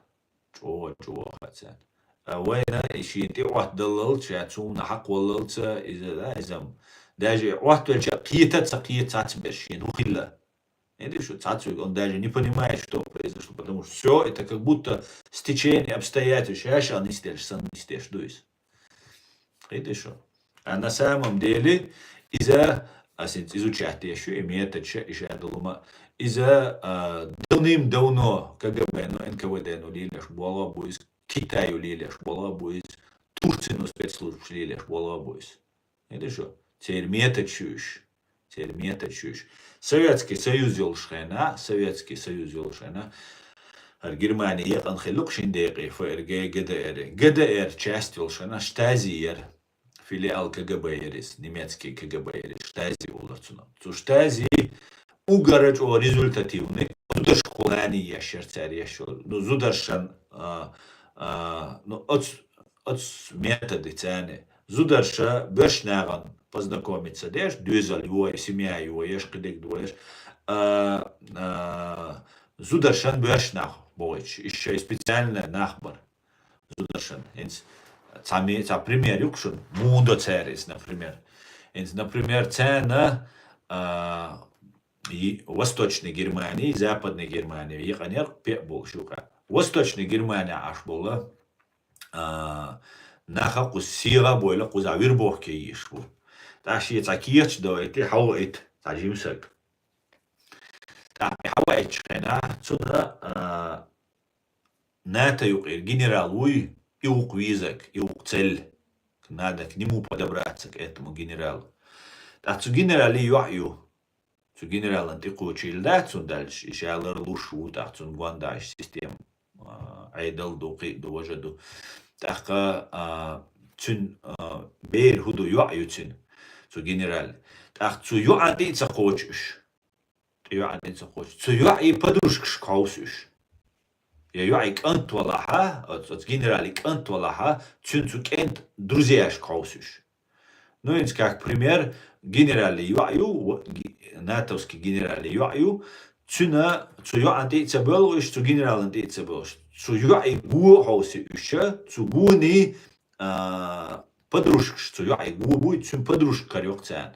ЧӀогӀа, чӀогӀа хаьа царна. А вайна и шена тӀе Ӏоттадаллалц, ша цунна хьакхоллалца, иза, да, иза м-, даже и Ӏоттавелча кхета а ца кхета цхьацберш шена хӀун хилла. Видишь, вот цхьацца он даже не понимает, что произошло, потому что всё это как будто стечение обстоятельств, шаьш а нисделаш, сан нисдеш ду иза. Видишь, а на самом деле иза, ас иза изучать деш ю, и методаш, и шадолума, иза, а, давным-давно КГБ-но, НКВД-но лелош болх бу иза, Китайо лелош болх бу иза, Турцино спецслужбаш лелош болх бу иза. Видишь, церан методаш ю уьш. Церан методаш ю уьш. Советский Союз йолуш хенахь, Советский Союз йолуш хенахь, хӀара Германи екъан хилла-кх шина декъе, ФРГ, ГДР. ГДР часть йолуш хенахь, Штази яра. Филиал КГБ яра иза, немецкий КГБ яра иза, Штази олура цунах. Цу Штази уггар а чӀогӀа результативный, зударшкахула еш яра цара еш йолу. Ну, зударшан, а, а, ну, оц, оц методи царна. Зударша боьрша нахана познакомиться деш, доьзал йой, семья йой, еш кхидерг дой, еш, а, а, зударшан боьрша нах бохуьйтуш, иштта шайн специально нах бара. Зударшан. ХӀинца цхьа ме-, цхьа пример ю-кх шуна, муха до цара иза, например. ХӀинца, например, царна, а, и-, Восточный Германи, Западный Германи, екъанера пеа болуш юкъа. Восточный Германи Ӏаш бола, а, наха кхуза сиха а бойла, кхузахь вербовка йиш бу. ТӀаккха шен цхьа кехаташ довайти, хьаваийта цхьа жима саг. ТӀаккха хьаваийтучу хенахь, цунна, а, НАТО юкъера генерал вуй, и ву-кх везарг, и ву-кх цель. Надо к нему подобраться, к этому генералу. ТӀаккха цу генерале йоӀ ю. Цу генералан тӀекхочийла дац цун даьлча, и шалар луш ву, тӀаккха цун гондаш система, а, Ӏедал ду, кхы ду, важа ду. ТӀаккха, а, цун, а, бер хӀу ду, йоӀ ю цун, цу генерал. ТӀаккха цу йоӀан тӀе а ца кхочу уж. ТӀе йоӀан тӀе а ца кхочу. Цу йоӀе подружкаш кховсу уж. Я йоӀе кӀант валахьа, оц, оц генерале кӀант валахьа, цун цу кӀант друзьяш кховсу уж. Ну, инц как пример, генерале йоӀ ю, во-, ги-, натовский генерале йоӀ ю, цуна, цу йоӀан тӀе а ца боьлгӀу уж, цу генералан тӀе а ца боьлгӀу уж. Цу йоӀе го хьовсу уж, цу гоне, а, подружкаш, цу йоӀе го буй, цун подружка кара йоккха царна.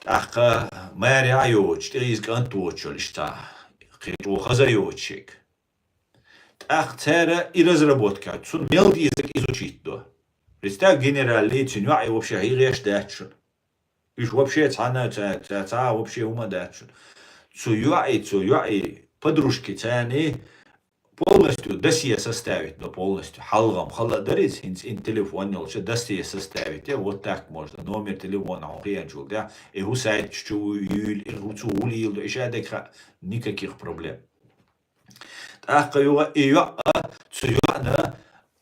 ТӀаккха маьре а йоцуш, тӀе иза кӀант воцуш йолу иштта, кхин чӀогӀа хаза йоцуш шега. ТӀаккха цара и разработка, цунна мел дезарг изучить до. Представь, генерале, цуьнан йоӀе вообще хьийгӀеш дац шуна. Уьш вообще цхьанна а ца, ца, ца вообще хӀума а дац шуна. Цу йоӀе, цу йоӀе подружки царна полностью досье составить до, полностью. Хьалха-м хала а дара иза, хӀинца ин телефон йолча досье составить, вот так можно. Номер телефона хьо хиъначул тӀаьхьа, и хӀу сайт чу юьйлу, и хӀу цу хӀу лийла до, и шадерг хаьа, никаких проблем. ТӀаккха юха и йоӀ, цу йоӀана,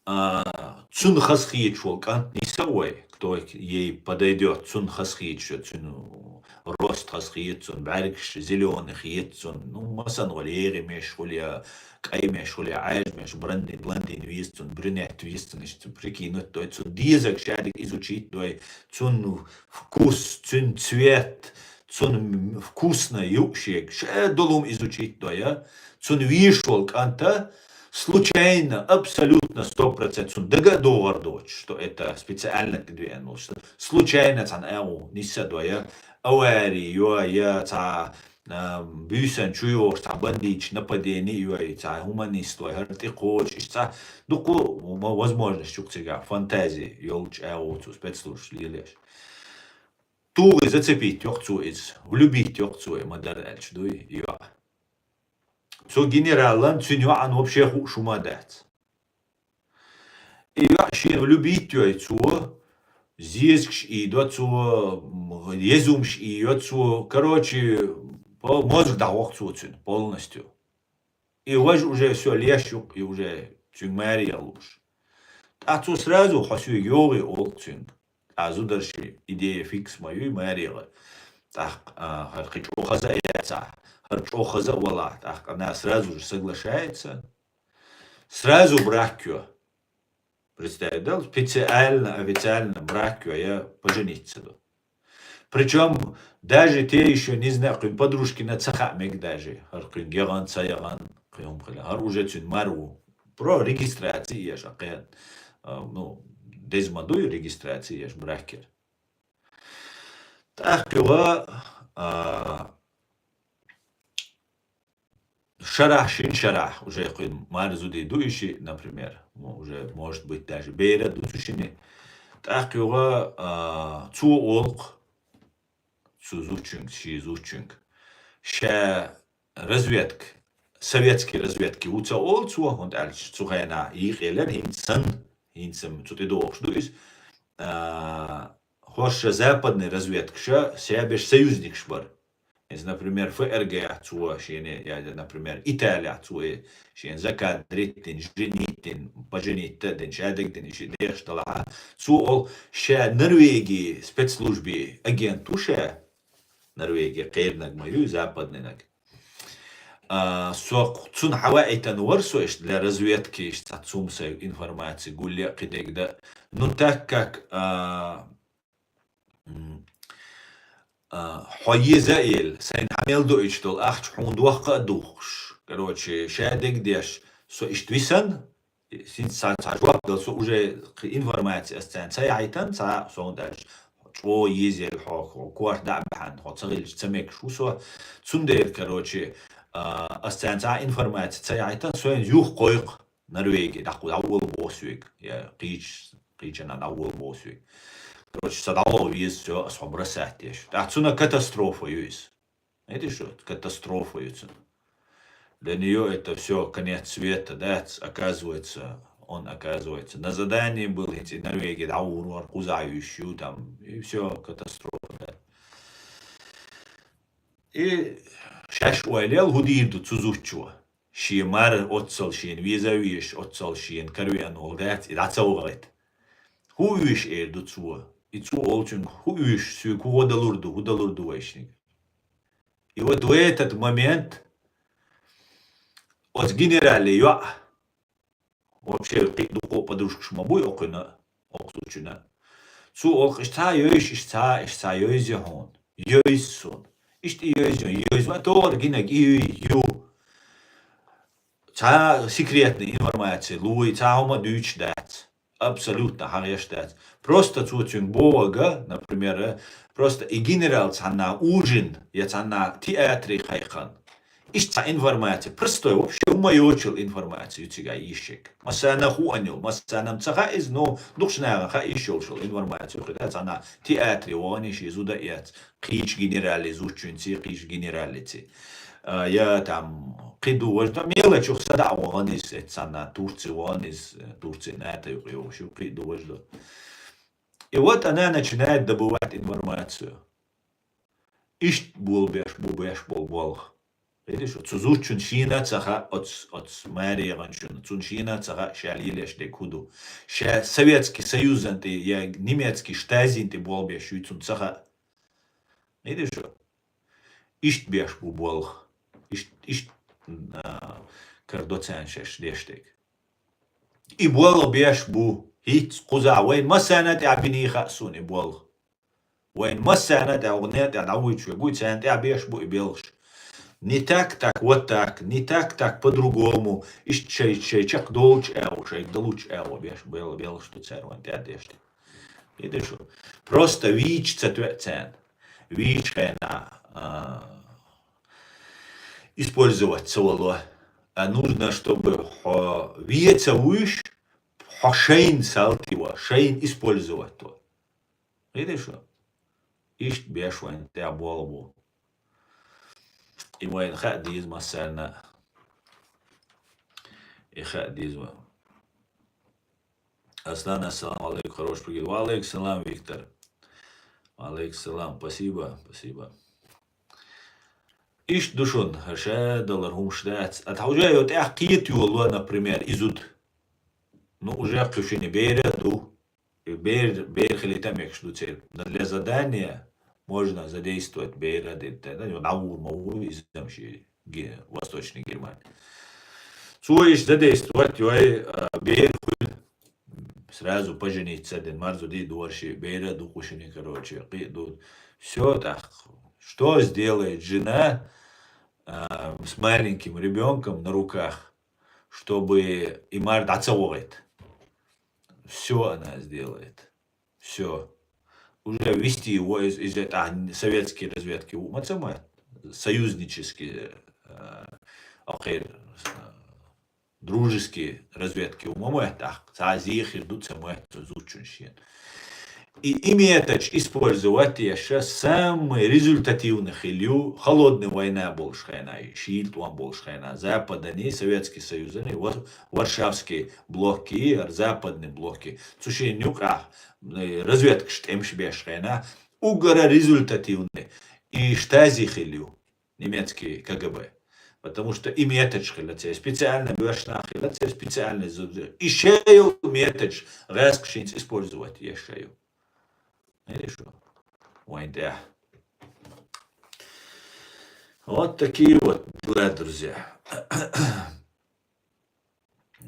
а, цунна хазахеташ волу кӀант нисса вой, кто ей подойдёт, цунна хазахеташ, цуьнан рост хазахета цунна, бӀаьргаш зелёный хета цунна, ну, масанна хуьлу, егӀимеш хуьлу, я кӀаймеш хуьлу, я Ӏаьржамеш, блондин, блондин веза цунна, брюнет веза цунна, иштта прикинуть дой, цунна дезарг шадерг изучить дой, цунна вкус, цуьнан цвет, цунна вкусно ю шега, ша долу хӀума изучить дой, я? Цунна везаш волу кӀанта случайно, абсолютно, сто процентов цунна дага а догӀур доцуш, что это специально тӀедеана волуш. Случайно цхьана агӀо нисса а дой, я? Авари йой, я цхьа, а, буьйсанна чу йогӀуш, цхьа бандиташ нападение йой, цхьа хӀума нисдой, хӀара тӀекхочуш, иштта цхьа дуккха ма-, возможность чу цигахь, фантази йолчу агӀо цу спецслужбаш лелош. ТугӀи зацепить йо-кх цо иза, влюбить йо-кх цо и, ма-дарра аьлча дуй, йоӀ. Цу генералан, цуьнан йоӀан вообще хууш хӀума а дац. И йоӀ шена влюбить йой цо, зезагаш ийдо цо, м, езамаш иййо цо, короче, по-, мозг дӀахьо-кх цо цуьнан полностью. И важа уже всё леш ю-кх, и уже цуьнга маре ян лууш. ТӀаккха цо сразу: «Хьо соьга йогӀий», олу-кх цуьнга. ТӀаккха зударша идея фикс ма юй, маре ян. ТӀаккха, а, хӀара кхин чӀогӀа хаза а яцахь, хӀара чӀогӀа хаза а валахь, тӀаккха она сразу же соглашается. Сразу брак йо. Представь, да, специально, официально брак йо, я пожениться до. Причём даже те ещё не знаю, кхуьнан подружкина ца хаьа мега даже. ХӀара кхуьнга яхана, ца яхана, кхин хӀума хила. ХӀара уже цуьнан мар ву. Про регистрация еш, а кхин, а, ну, деза ма дуй регистрация еш бракера. ТӀаккха юха, а, шарахь, шина шарахь уже кхуьнан мар, зуда ду и шиъ, например. Ну, уже, может быть, даже бер а ду цу шина. ТӀаккха юха, а, цо олу-кх цу зудчуьнга, шен зудчуьнга. Ша разведка, советский разведка ву ца олу цо, хӀунда аьлча цу хенахь йийкъелира, хӀинца санна, хӀинца цу тӀедогӀуш ду иза. А, хӀорш западный разведкаша, шаберш союзникаш бара. Иза, например, ФРГ-х цо шена, я, например, Италих цо шена закадрить дина, женить дина, поженить а дина, шадерг дина, и шиъ дехаш далахь. Цо олу, ша Норвегин спецслужбин агент ву ша, Норвегин кхераниг ма ю, западныйниг. А, со цунна хьаваийтина вара со иштта для разведки, иштта цхьа цумсай информаци гулъян а, кхидерг дан а. Ну, так как, а, м, а, хьо еза а елла, сайна хьан мел доуьйтуш долу ахча хьуна доккха а духкуш. Короче, шадерг деш, со иштта висина, хӀинца цхьа, цхьа жоп дала, со уже кхин информаци ас царна ца яхьийтина, цхьа, со хӀунда аьлча, чӀогӀа езаелла хьо, хьо корта дӀа а баьхьна, хьо ца хилча ца мегаш ву со. Цундела, короче, а, ас царна цхьа информаци ца яхьийтина, со хӀинца юха кхойкху Норвеги, дӀа-, дӀаволла боху соьга, я кхеча-, кхечанхьа дӀаволла боху соьга. Короче, со дӀаваха веза, всё, ас хьо бросать деш. ТӀаккха цунна катастрофа ю иза. Видишь, вот, катастрофа ю цунна. Для неё это всё, конец света, да, ц-, оказывается, он, оказывается, на задании был, хӀинца и Норвеги дӀавуьйр вара, кхузахь юьйш ю там, и всё, катастрофа, да. И шаьш ойла ел, хӀун дийр ду цу зудчо? Шен мар оццал шена веза а везаш, оццал шена каравеана волу дац, и дӀа ца вахийта. ХӀун оьшу эр ду цо? И цо олучуьнга хӀун оьшу, соьга хӀун гӀо далур ду, хӀун далур ду вайшниг? И вот в этот момент оцу генерале йоӀ, вообще кхин а дукха подружкаш ма буй окхуьнан, окху зудчуьнан. Цо олу, иштта цхьа йойза, иштта цхьа, иштта цхьа йойза хьуна. Йойза суна. Иштта и йойза, йойза ма тохара гинарг и ю. Цхьа секретная информация луй, цхьа хӀума дуьйцуш дац. Абсолютно хьагӀеш дац. Просто цо цуьнга бохург, например, просто и генерал цхьанна ужин я цхьанна театре кхайкхина. Иштта цхьа информация, простой, вообще хӀума йоцуш йолу информация ю цигахь йиш ерг. Массарна а хууш йолу, массарна а ца хаьа иза, но дукхачу нахана хаьа йиш йолуш йолу информация ю, кхидӀа цхьанна театре вахана шен зуда а эцна, кхечу генералан зудчуьнций, кхечу генералций. А, я там кхин ду важа ду, мелочух садаӀа вахана иза, эццанна Турци вахана иза, Турци НАТО юкъа йогӀуш ю, кхин ду важа ду. И вот она начинает добывать информацию. Иштта болу беш бу беш болу болх. Видишь, оцу зудчун шена а ца хаьа, оцу, оцу маре яханчунна, цунна шена а ца хаьа, ша лелош дерг хӀун ду. Ша Советский Союзан тӀе я немецкий штазин тӀе болх беш ю, цунна ца хаьа. Видишь, иштта беш бу болх. Иштта, иштта, а, карадо царна шаьш деш дерг. И болх беш бу, хӀинцца кхузахь вайн массарна а тӀехь бина хаьа суна и болх. Вайн массарна а тӀехь, вайн тӀехь дӀавуьйцуш верг вуй, царна тӀехь беш бу и белхаш. Не так, так, вот так, не так, так, по-другому. Иштта шай, шай чекхдолчу агӀор, шайга далучу агӀор беш бел-, белхаш ду цара вайн тӀехь деш дерг. Видишь, просто вийча ца тоьа царна. Вийча хенахь, а, использовать ца вало. А нужно, чтобы хьо вен ца вуьйш, хьо шайна салтийва, шайна использовать во. Видишь, иштта беш вайн тӀехь болх бу. И вайна хаа деза массарна а. И хаа деза вайна. Аслан, ассаламу алейкум, хороший прикид. Ва алейкум салам, Виктор. Ва алейкум салам, спасибо, спасибо. Иштта ду шуна, ша далар хӀумаш дац. Ат хьо уже йо тӀехь кхета йолу, например, и зуда. Ну, уже кхуьшина бер а ду. И бер, бер хилийта а мегаш ду церан. Но для задания можно задействовать бер а, де-, де-, де-, дӀавур ма ву иза ши Ге-, Восточный Германия. Цо иштта задействовать йой, а, бер хуьлу, сразу пожениться дина, марзо ди дора ши, бер а ду кхуьшина, короче, кхин а ду. Всё, так, что сделает жена, а, с маленьким ребёнком на руках, чтобы и мар дӀа ца вахийта? Всё она сделает. Всё. Уже вести его из, из это, а, советские разведки у-, ма ца мойту, союзнические, э, окхер, э, дружеские разведки у-, ма мойту, ах, цхьа зехир ду ца мойту цу зудчун шен. И, и методаш использовать еш самый результативный хила ю, холодный война болуш хенахь, шийла тӀом болуш хенахь, Западани, Советский Союзани, Ва-, Варшавский блоки, западный блоки. Цу шен юкъахь э, разведкаш тӀемаш беш хенахь, уггара результативный и штази хила ю, немецкий КГБ. Потому что и методаш хила церан, специально боьрша нах хила церан, специально зу-, и шайн йолу методаш гӀаьскашца использовать еш шайн ю. Видишь, вайн тӀехь. Вот такие вот дела, друзья.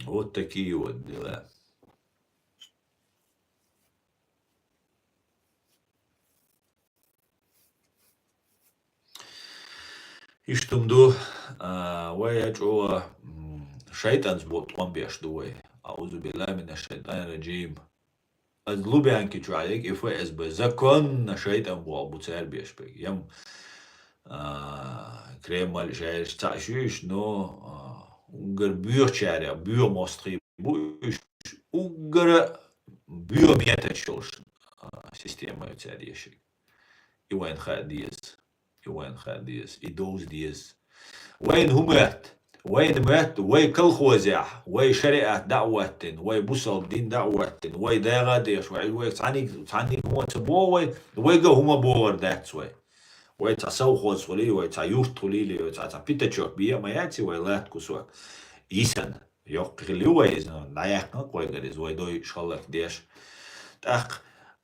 Вот такие вот дела. Иштта хӀума ду, а, вай а чӀогӀа, м, шайтӀанца бо-, тӀом беш ду вай. Аузу биллахи мина шайтӀани раджим. Ас Лубянки чохь ерг и ФСБ законно шайтӀан боху бу цара беш берг. Ям, а, Кремль шаьраш цхьаъ шуьйш, но, а, уггар боьхачарех, боьха мостагӀий бу уьш, уггара боьха методаш йолуш, а, система ю цара ешиг. И вайна хаа деза. И вайна хаа деза. И довза деза. Вайна хӀун моьтту? Вайна моьтту, вай колхозехь, вай шариат дӀа а хӀоттийна, вай бусалба дин дӀа а хӀоттийна, вай дагӀа а деш, вай, вай цхьаьниг-, цхьаьниг хӀума ца боху вай, вайга хӀума бохур дац вай. Вай цхьа совхоз хуьлий, вай цхьа юрт хуьлий, вай цхьа, цхьа пятачок бе а ма яций вай латта кусок. Йисана. Йоккха хилла ю вай иза, ну, дӀаяьккхина-кх вайгара иза, вай дойуш хилларг деш. ТӀаккха,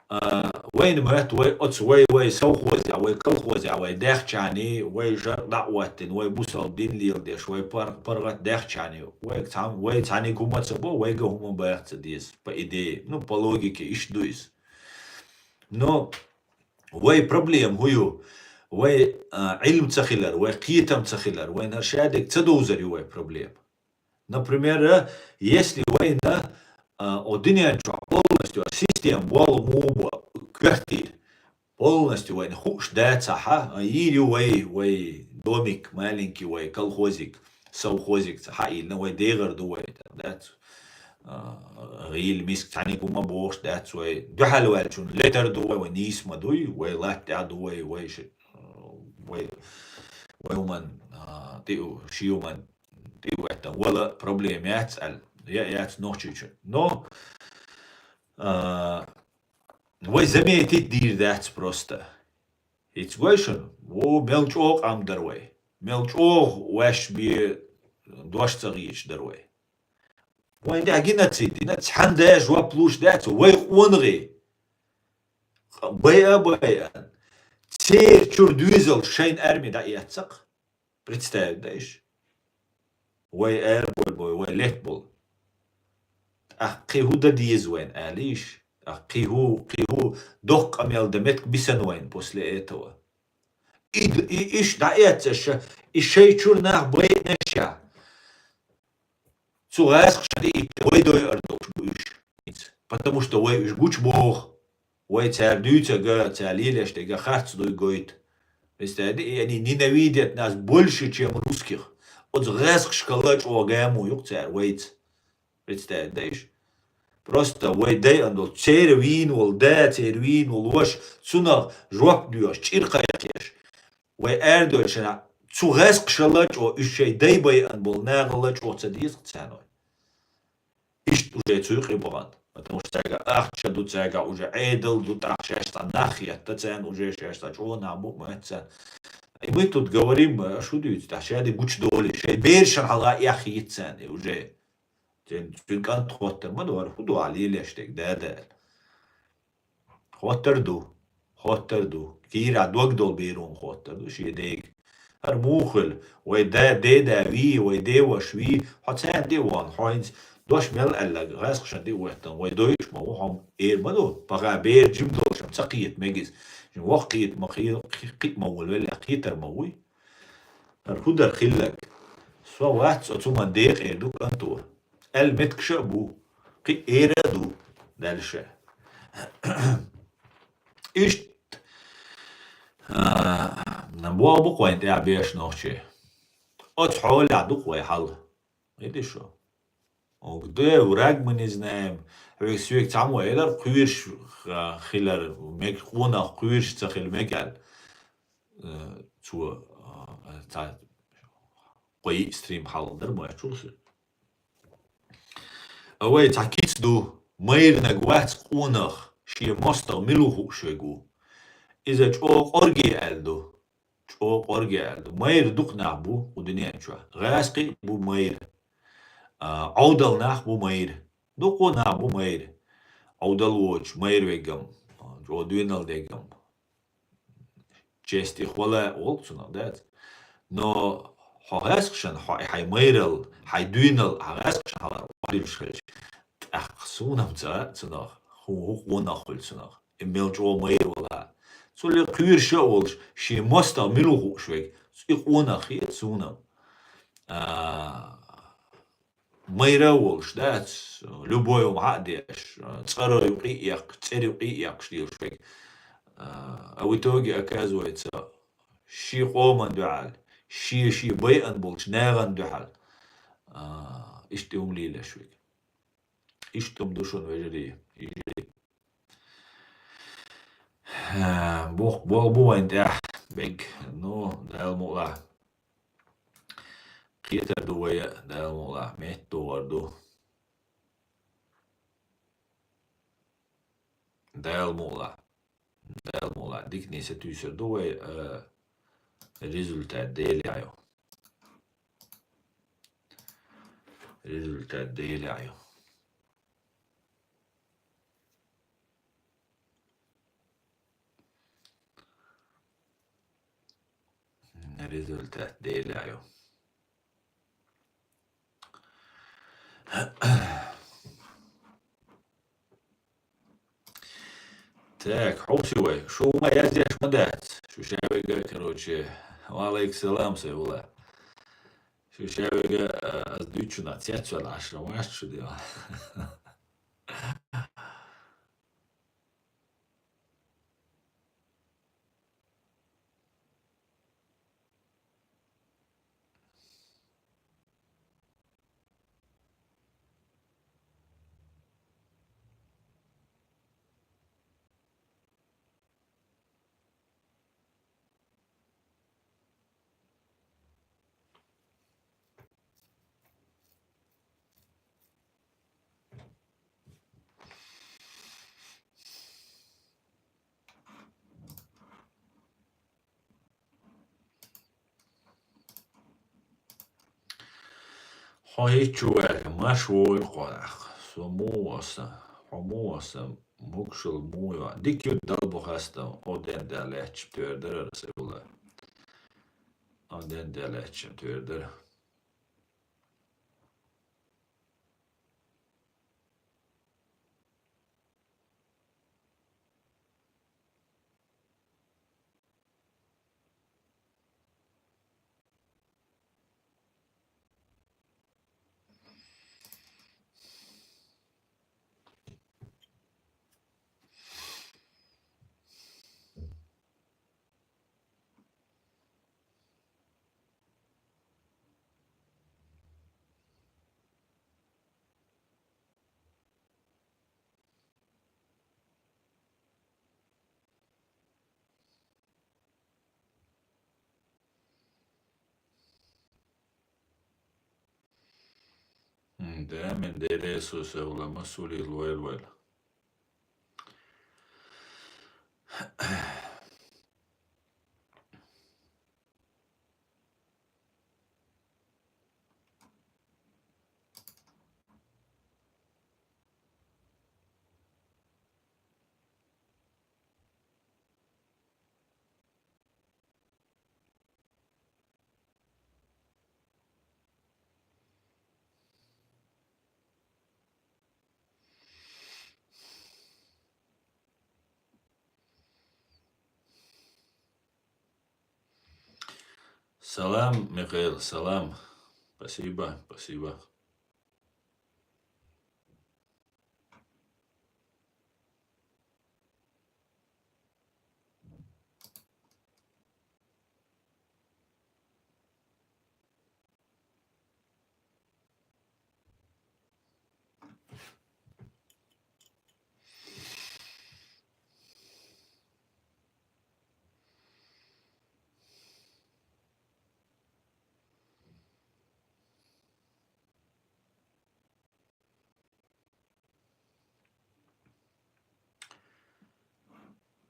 а, вайна моьтту, вай оцу, вай, вай совхозехь, вай колхозехь, вай даьхча, вай жар дӀа а хӀоттийна, вай бусалба дин леладеш, вай пар-, паргӀат даьхча, вайга цхьа-, вай цхьаннега хӀума ца бо, вайга хӀума баха ца деза, по идее. Ну, по логике, иштта ду иза. Но вай проблема хӀун ю? Вай, а, Ӏилма ца хилар, вай кхетам ца хилар, вайна хӀара шадерг ца довзар ю вай проблема. Например, если вайна, а, о динен чохь полностью система болу муха бо, коьртера, полностью вайна хууш дацахь, а, йийр ю вай, вай домик маленький, вай колхозик, совхозик ца хьаийна, вай дегӀар ду вай, дац, а, гӀийла миска цхьаннега хӀума бохуш дац вай, дуьхьал ваьллачунна летар ду вай, вай нийса ма дуй, вай латта тӀехь ду вай, вай ши-, вай, вай хӀуман, а, тӀе у, ши хӀуман тӀе веттан вала проблема яц аьлла, я яц Нохчийчу. Но, а, вай заметить дийр дац просто. ХӀинца гой шуна, во мел чӀогӀа къам дара вай. Мел чӀогӀа ваьш бен дош ца гӀерташ дара вай. Вайн тӀехь геноцид дина, цхьанна а жоп луш дац, вай къонахий. Байа а байа. Церан чуьра доьзалш шайна арми дӀаэцна-кх. Представить дай иш. Вай ара бой бой, вай летта болу. ТӀаккха кхин хӀун дан деза вайна, алийша? ТӀаккха кхин хӀун, кхин хӀун доккха къамел дан меттиг бисана вайна после этого? И д-, и, иш дӀаэцна ша, и шайн чуьра нах байина ша. Цу гӀаскхашна тӀе итт вай дойур долуш бу уьш. Потому что вай уьш гучубоху. Вай цара дуьйцург, цара лелош дерг харц дуй гойту. Представь, и они ненавидят нас больше, чем русских. Оцу гӀаскхашкахула чӀогӀа гамо ю-кх цара вайца. Представь, дай иш. Просто вай дайан долу, церан вийна волу да, церан вийна волу ваша, цунах жоп доьхуш, чӀир кхайкхош. Вай арадоьллачу хенахь, цу гӀаскхашалла чӀогӀа, уьш шайн дай байина болу нахалла чӀогӀа ца деза-кх царна вай. Иштта уже цу юкъе бахана. Потому что цаьрга ахча ду, цаьрга уже Ӏедал ду, тӀаккха шаьш цхьа нах хетта царна, уже шаьш цхьа чӀогӀа нах бу а моьтту царна. И мы тут говорим, э, шу дуьйцу, тӀаккха шаьш де гучудолий, шайн берашна хьалха эхь хета царна и уже. Цуьнан, цуьнан кӀант хоттар ма ду, хӀара хӀун ду ахь лелош дерг, дада аьлла. Хоттар ду, хоттар ду. Кийра дог долу беро хоттар ду шен дега. ХӀара муха хуьлу? Вай да, деда вий, вай деваш вий, хьо царна тӀе а вахана, хьо хӀинца дош мел аьлларг гӀаскхашна тӀе а веттан, вай дойуш ма ву, хьо эр ма ду. Паха бер жима долуш-м ца кхета мега иза. Жима воккха кхета ма кхе-, кхе-, кхиъ ма волавеллехь, кхетар ма вуй. ХӀара хӀун дара хилларг? Со вац, оцу хӀуманна декъера ду кӀанто. Аьлла меттигаш а бу, кхин а эр а ду, дальше. Иштта, а, боху бу-кх вайн тӀехь беш нохчий. Оцу хьолехь ду-кх вай хьал. Видишь, что? Ог де, враг мы не знаем. Хьоьга соьга цхьаммо элира кхоьруш х-, хилар мега, къонах кхоьруш ца хила мега аьлла. Э, цо, э, цхьа кхо-йиъ стрим хьалха дара ма аьлла чул хир. А вай цхьа кица ду, майранаг вац къонах, шен мостагӀа мила ву хууш верг ву. Иза чӀогӀа къорге аьлла ду. ЧӀогӀа къорге аьлла ду. Майра дукха нах бу кху дуьнен чохь. ГӀаскхий а бу майра. А, Ӏовдал нах бу майра. Дукха нах бу майра. Ӏовдал воцуш майра вегам, чӀогӀа доьналла дегам. Честих вала волу цунах дац. Но хьо гӀаскхашна, хьо хьайн майрал, хьайн доьнал, хьан гӀаскхашна хьалар охьадуьллуш хилча, тӀаккха суна-м ца цунах, хӀун, хӀун къонах хуьлу цунах. И мел чӀогӀа майра вала. Цул кхоьруш а волуш, шен мостагӀа мила ву хууш верг, и къонах хета суна-м. А, майра а волуш, дац, любой хӀума хьа а деш, цӀера юкъе а эккхаш, цӀера юкъе а эккхаш лелаш верг. А в итоге, оказывается, шен къоман дуьхьал, шен, шен байъан болчу нахана дуьхьал, а, иштта хӀума лелаш верг. Иштта хӀума ду шуна, вежарий, йижарий. Боху, боху бу вайн тӀехь бегг. Ну, Дала мукъалахь. Кхетар ду вай, Дала мукъалахь, меттадогӀур ду. Дала мукъалахь. Дала мукъалахь. Дикане сатуьйсур ду вай, а, Результат делаьӀ ю. Результат делаьӀ ю. Результат делаьӀ ю. Так, хьовсий вай. Шу ма яздеш ма дац. Шу ша вега, короче. Ва алейкум салам, Сайфулла. Шу ша вега, а, аз дуьйцу на, цецвала ашра ваш шу дела. Хьо хӀеччу ваьлла, маш вогӀур кхо нах. Со муха ва сан, хьо муха ва сан, мукшал муха йоагӀа. Дика ю, Далла бу хастам, о ден да лаьттача тоьра дара, Сайфулла. О ден да лаьттача тоьра дара. М, да, мен Деле Иисус, Сайфулла, масулил вайл вайл. Салам, Михаил, салам. Спасибо, спасибо.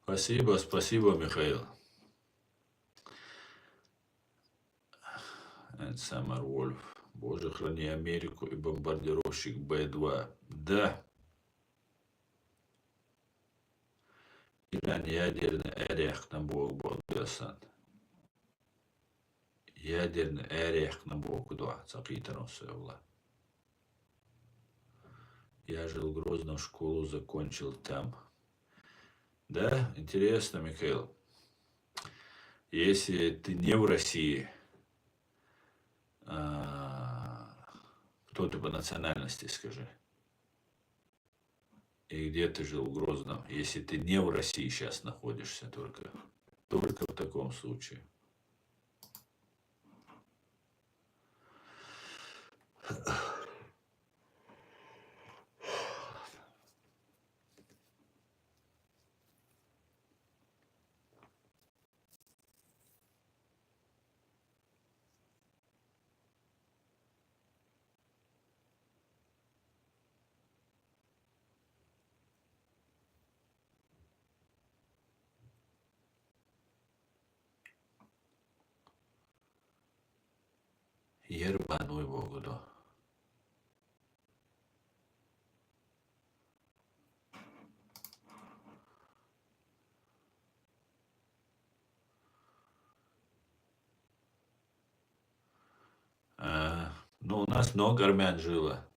Спасибо, спасибо, Михаил. Эн Самар Вольф. Боже, храни Америку и бомбардировщик Б два. Да. Иран ядерный арахна бог бог дасан. Ядерный арахна бог куда, цакитарон Сайфулла. Я жил в Грозном, школу закончил там. Да, интересно, Михаил. Если ты не в России, а, кто ты по национальности, скажи? И где ты жил в Грозном, если ты не в России сейчас находишься, только, только в таком случае. Ебануй богу, да. А, ну, у нас много армян жило.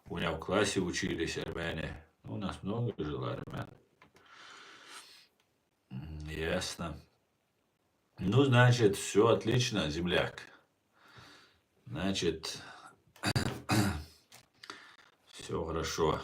У меня в классе учились армяне. Ну, у нас много жило армян. М, ясно. Ну, значит, все отлично, земляк. Значит, все хорошо.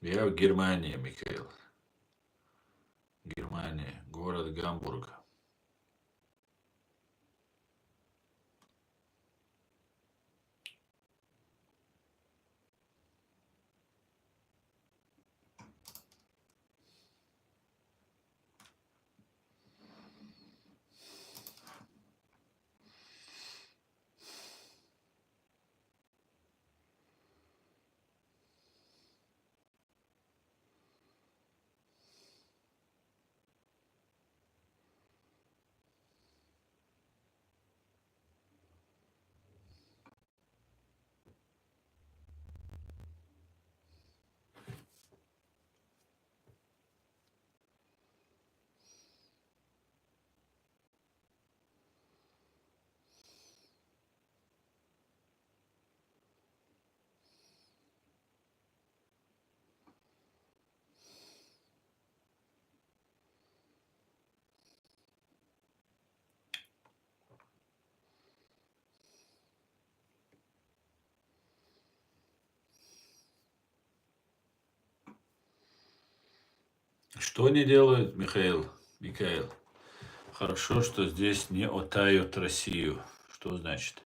Я в Германии, Михаил. Германия, город Гамбург. Что они делают, Михаил? Михаил, хорошо, что здесь не отают Россию. Что значит?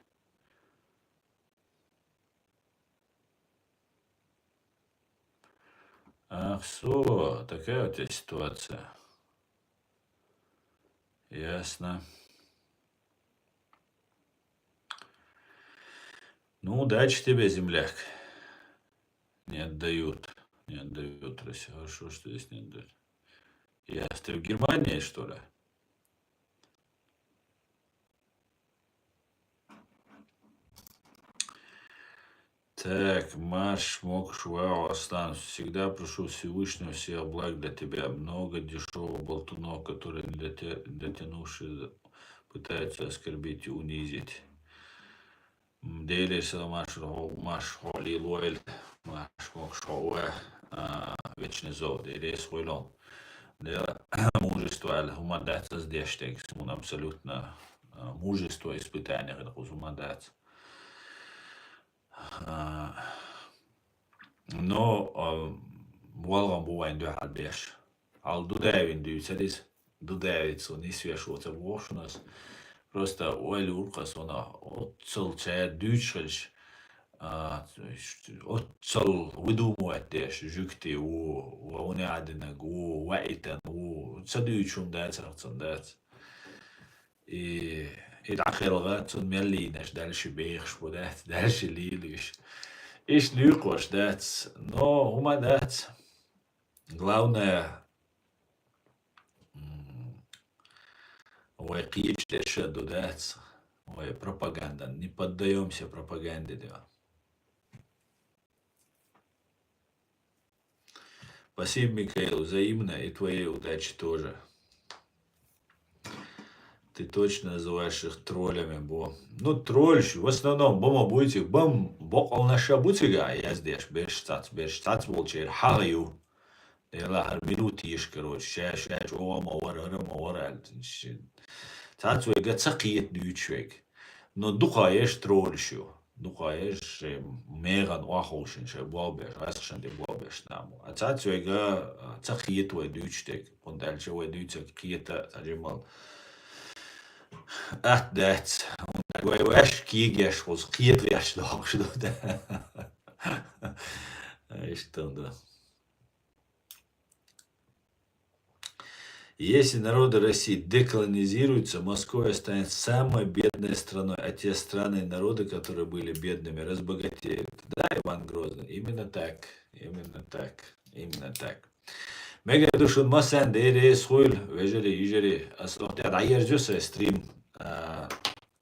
Ах, всё, такая у тебя ситуация. Ясно. Ну, удачи тебе, земляк. Не отдают. Не отдают Россию. Хорошо, что здесь не отдают. Ясно. Ты в Германии, что ли? Так, Маш Мокшуа Аслан. Всегда прошу Всевышнего всех благ для тебя. Много дешёвых болтунов, которые, не доте-, дотянувшись, пытаются оскорбить и унизить. М, Дела салам Маш, Маш Холилуэль, Маш Мокшуа, а, вечный зов, Дела Схуйлон. Дела мужество, аль, хӀума дац аз деш дегӀ, сунна абсолютно, а, мужество испытание, хӀума дац. А, но, а, валгӀан бу вайн дуьхьал беш. Хьал ду давин дуьйцар иза, ду давица нисвеш ву ца боху шуна ас. Просто ойла уркъа сона, оццал ца дуьйцуш хилча, а, оццал выдумывать деш, жуьгти ву, ва уни Ӏадинаг ву, ваитан ву, ца дуьйцуш хӀума дацарх цун дац. И, и дӀахелха, цунна мел лийнарш дальше бехаш бу дац, дальше лелаш. Иштта луьйкхуш дац, но хӀума дац. Главное, м, вай кхечу дешан ду дац, вай пропаганда. Не поддаёмся пропаганде, да. Спасибо, Михаил, взаимно, и твоей удачи тоже. Ты точно называешь их троллями, бо. Ну, тролльш, в основном, бо ма буй цига, бам бокъалнаша бу цига, яздеш, берш цац, берш цац волчер, хьагӀ ю. Дела хӀара минут еш, короче, ша, ша, чӀогӀа ма вара, хӀара ма вара, аьлла, цац вайга ца кхета дуьйцуш вайга. Но дукха еш тролльш ю. Дукха еш шайн мегӀан охьаховшина, шайн болх беш, гӀаскхашна тӀе болх беш нах бу. А цац вайга, а, ца кхета вай дуьйцуш дерг. ХӀунда аьлча вай дуьйцург кхета цхьа жимма атта дац. ХӀунда вай ваьш кегеш хӀуз кхета веш дохуш ду. А, иштта да. Если народы России деколонизируются, Москва станет самой бедной страной, а те страны и народы, которые были бедными, разбогатеют. Да, Иван Грозный, именно так, именно так, именно так. Мегар ду шун массарна, Дела реза хуйла, вежарий, йижарий, ас охьа тӀа дӀаерзаю сай стрим, а,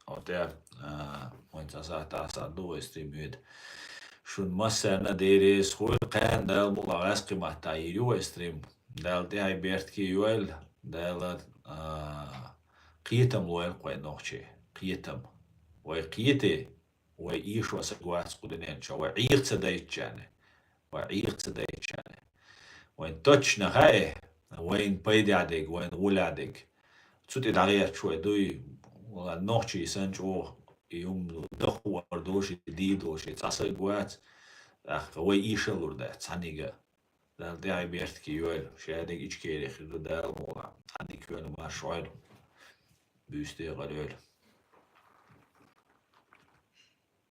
охьа тӀа, а, вайн цхьа сахьат, ас а ду вай стрим йода. Шун массарна Дела реза хуйла, кхаьна Дала мукъ лахь гӀаскхи матта йийр ю вай стрим. Дала тӀехьа беркате йойла, Дала, а, кхетам лойла кху вай нохчий, кхетам. Вай кхете, вай эшо саг вац кху дунен чу, вай Ӏеха ца дайтачарна, вай Ӏеха ца дайтачарна. Вайн точно хаьа, вайна пайдехь дерг, вайна гӀолехь дерг. Цу тӀе дӀагӀерташ вай дуй, вала нохчий санна чӀогӀа и хӀума даха хуур долуш, и дийр долуш, и цхьа саг вац, тӀаккха вай эшалур дац цхьаннега. Дала тӀехьа беркате йойла, шадерг Ичкери хир ду Дала мукъ лахь, цхьаннега хьоьна марша Ӏойла. Буьйса декъала йойла.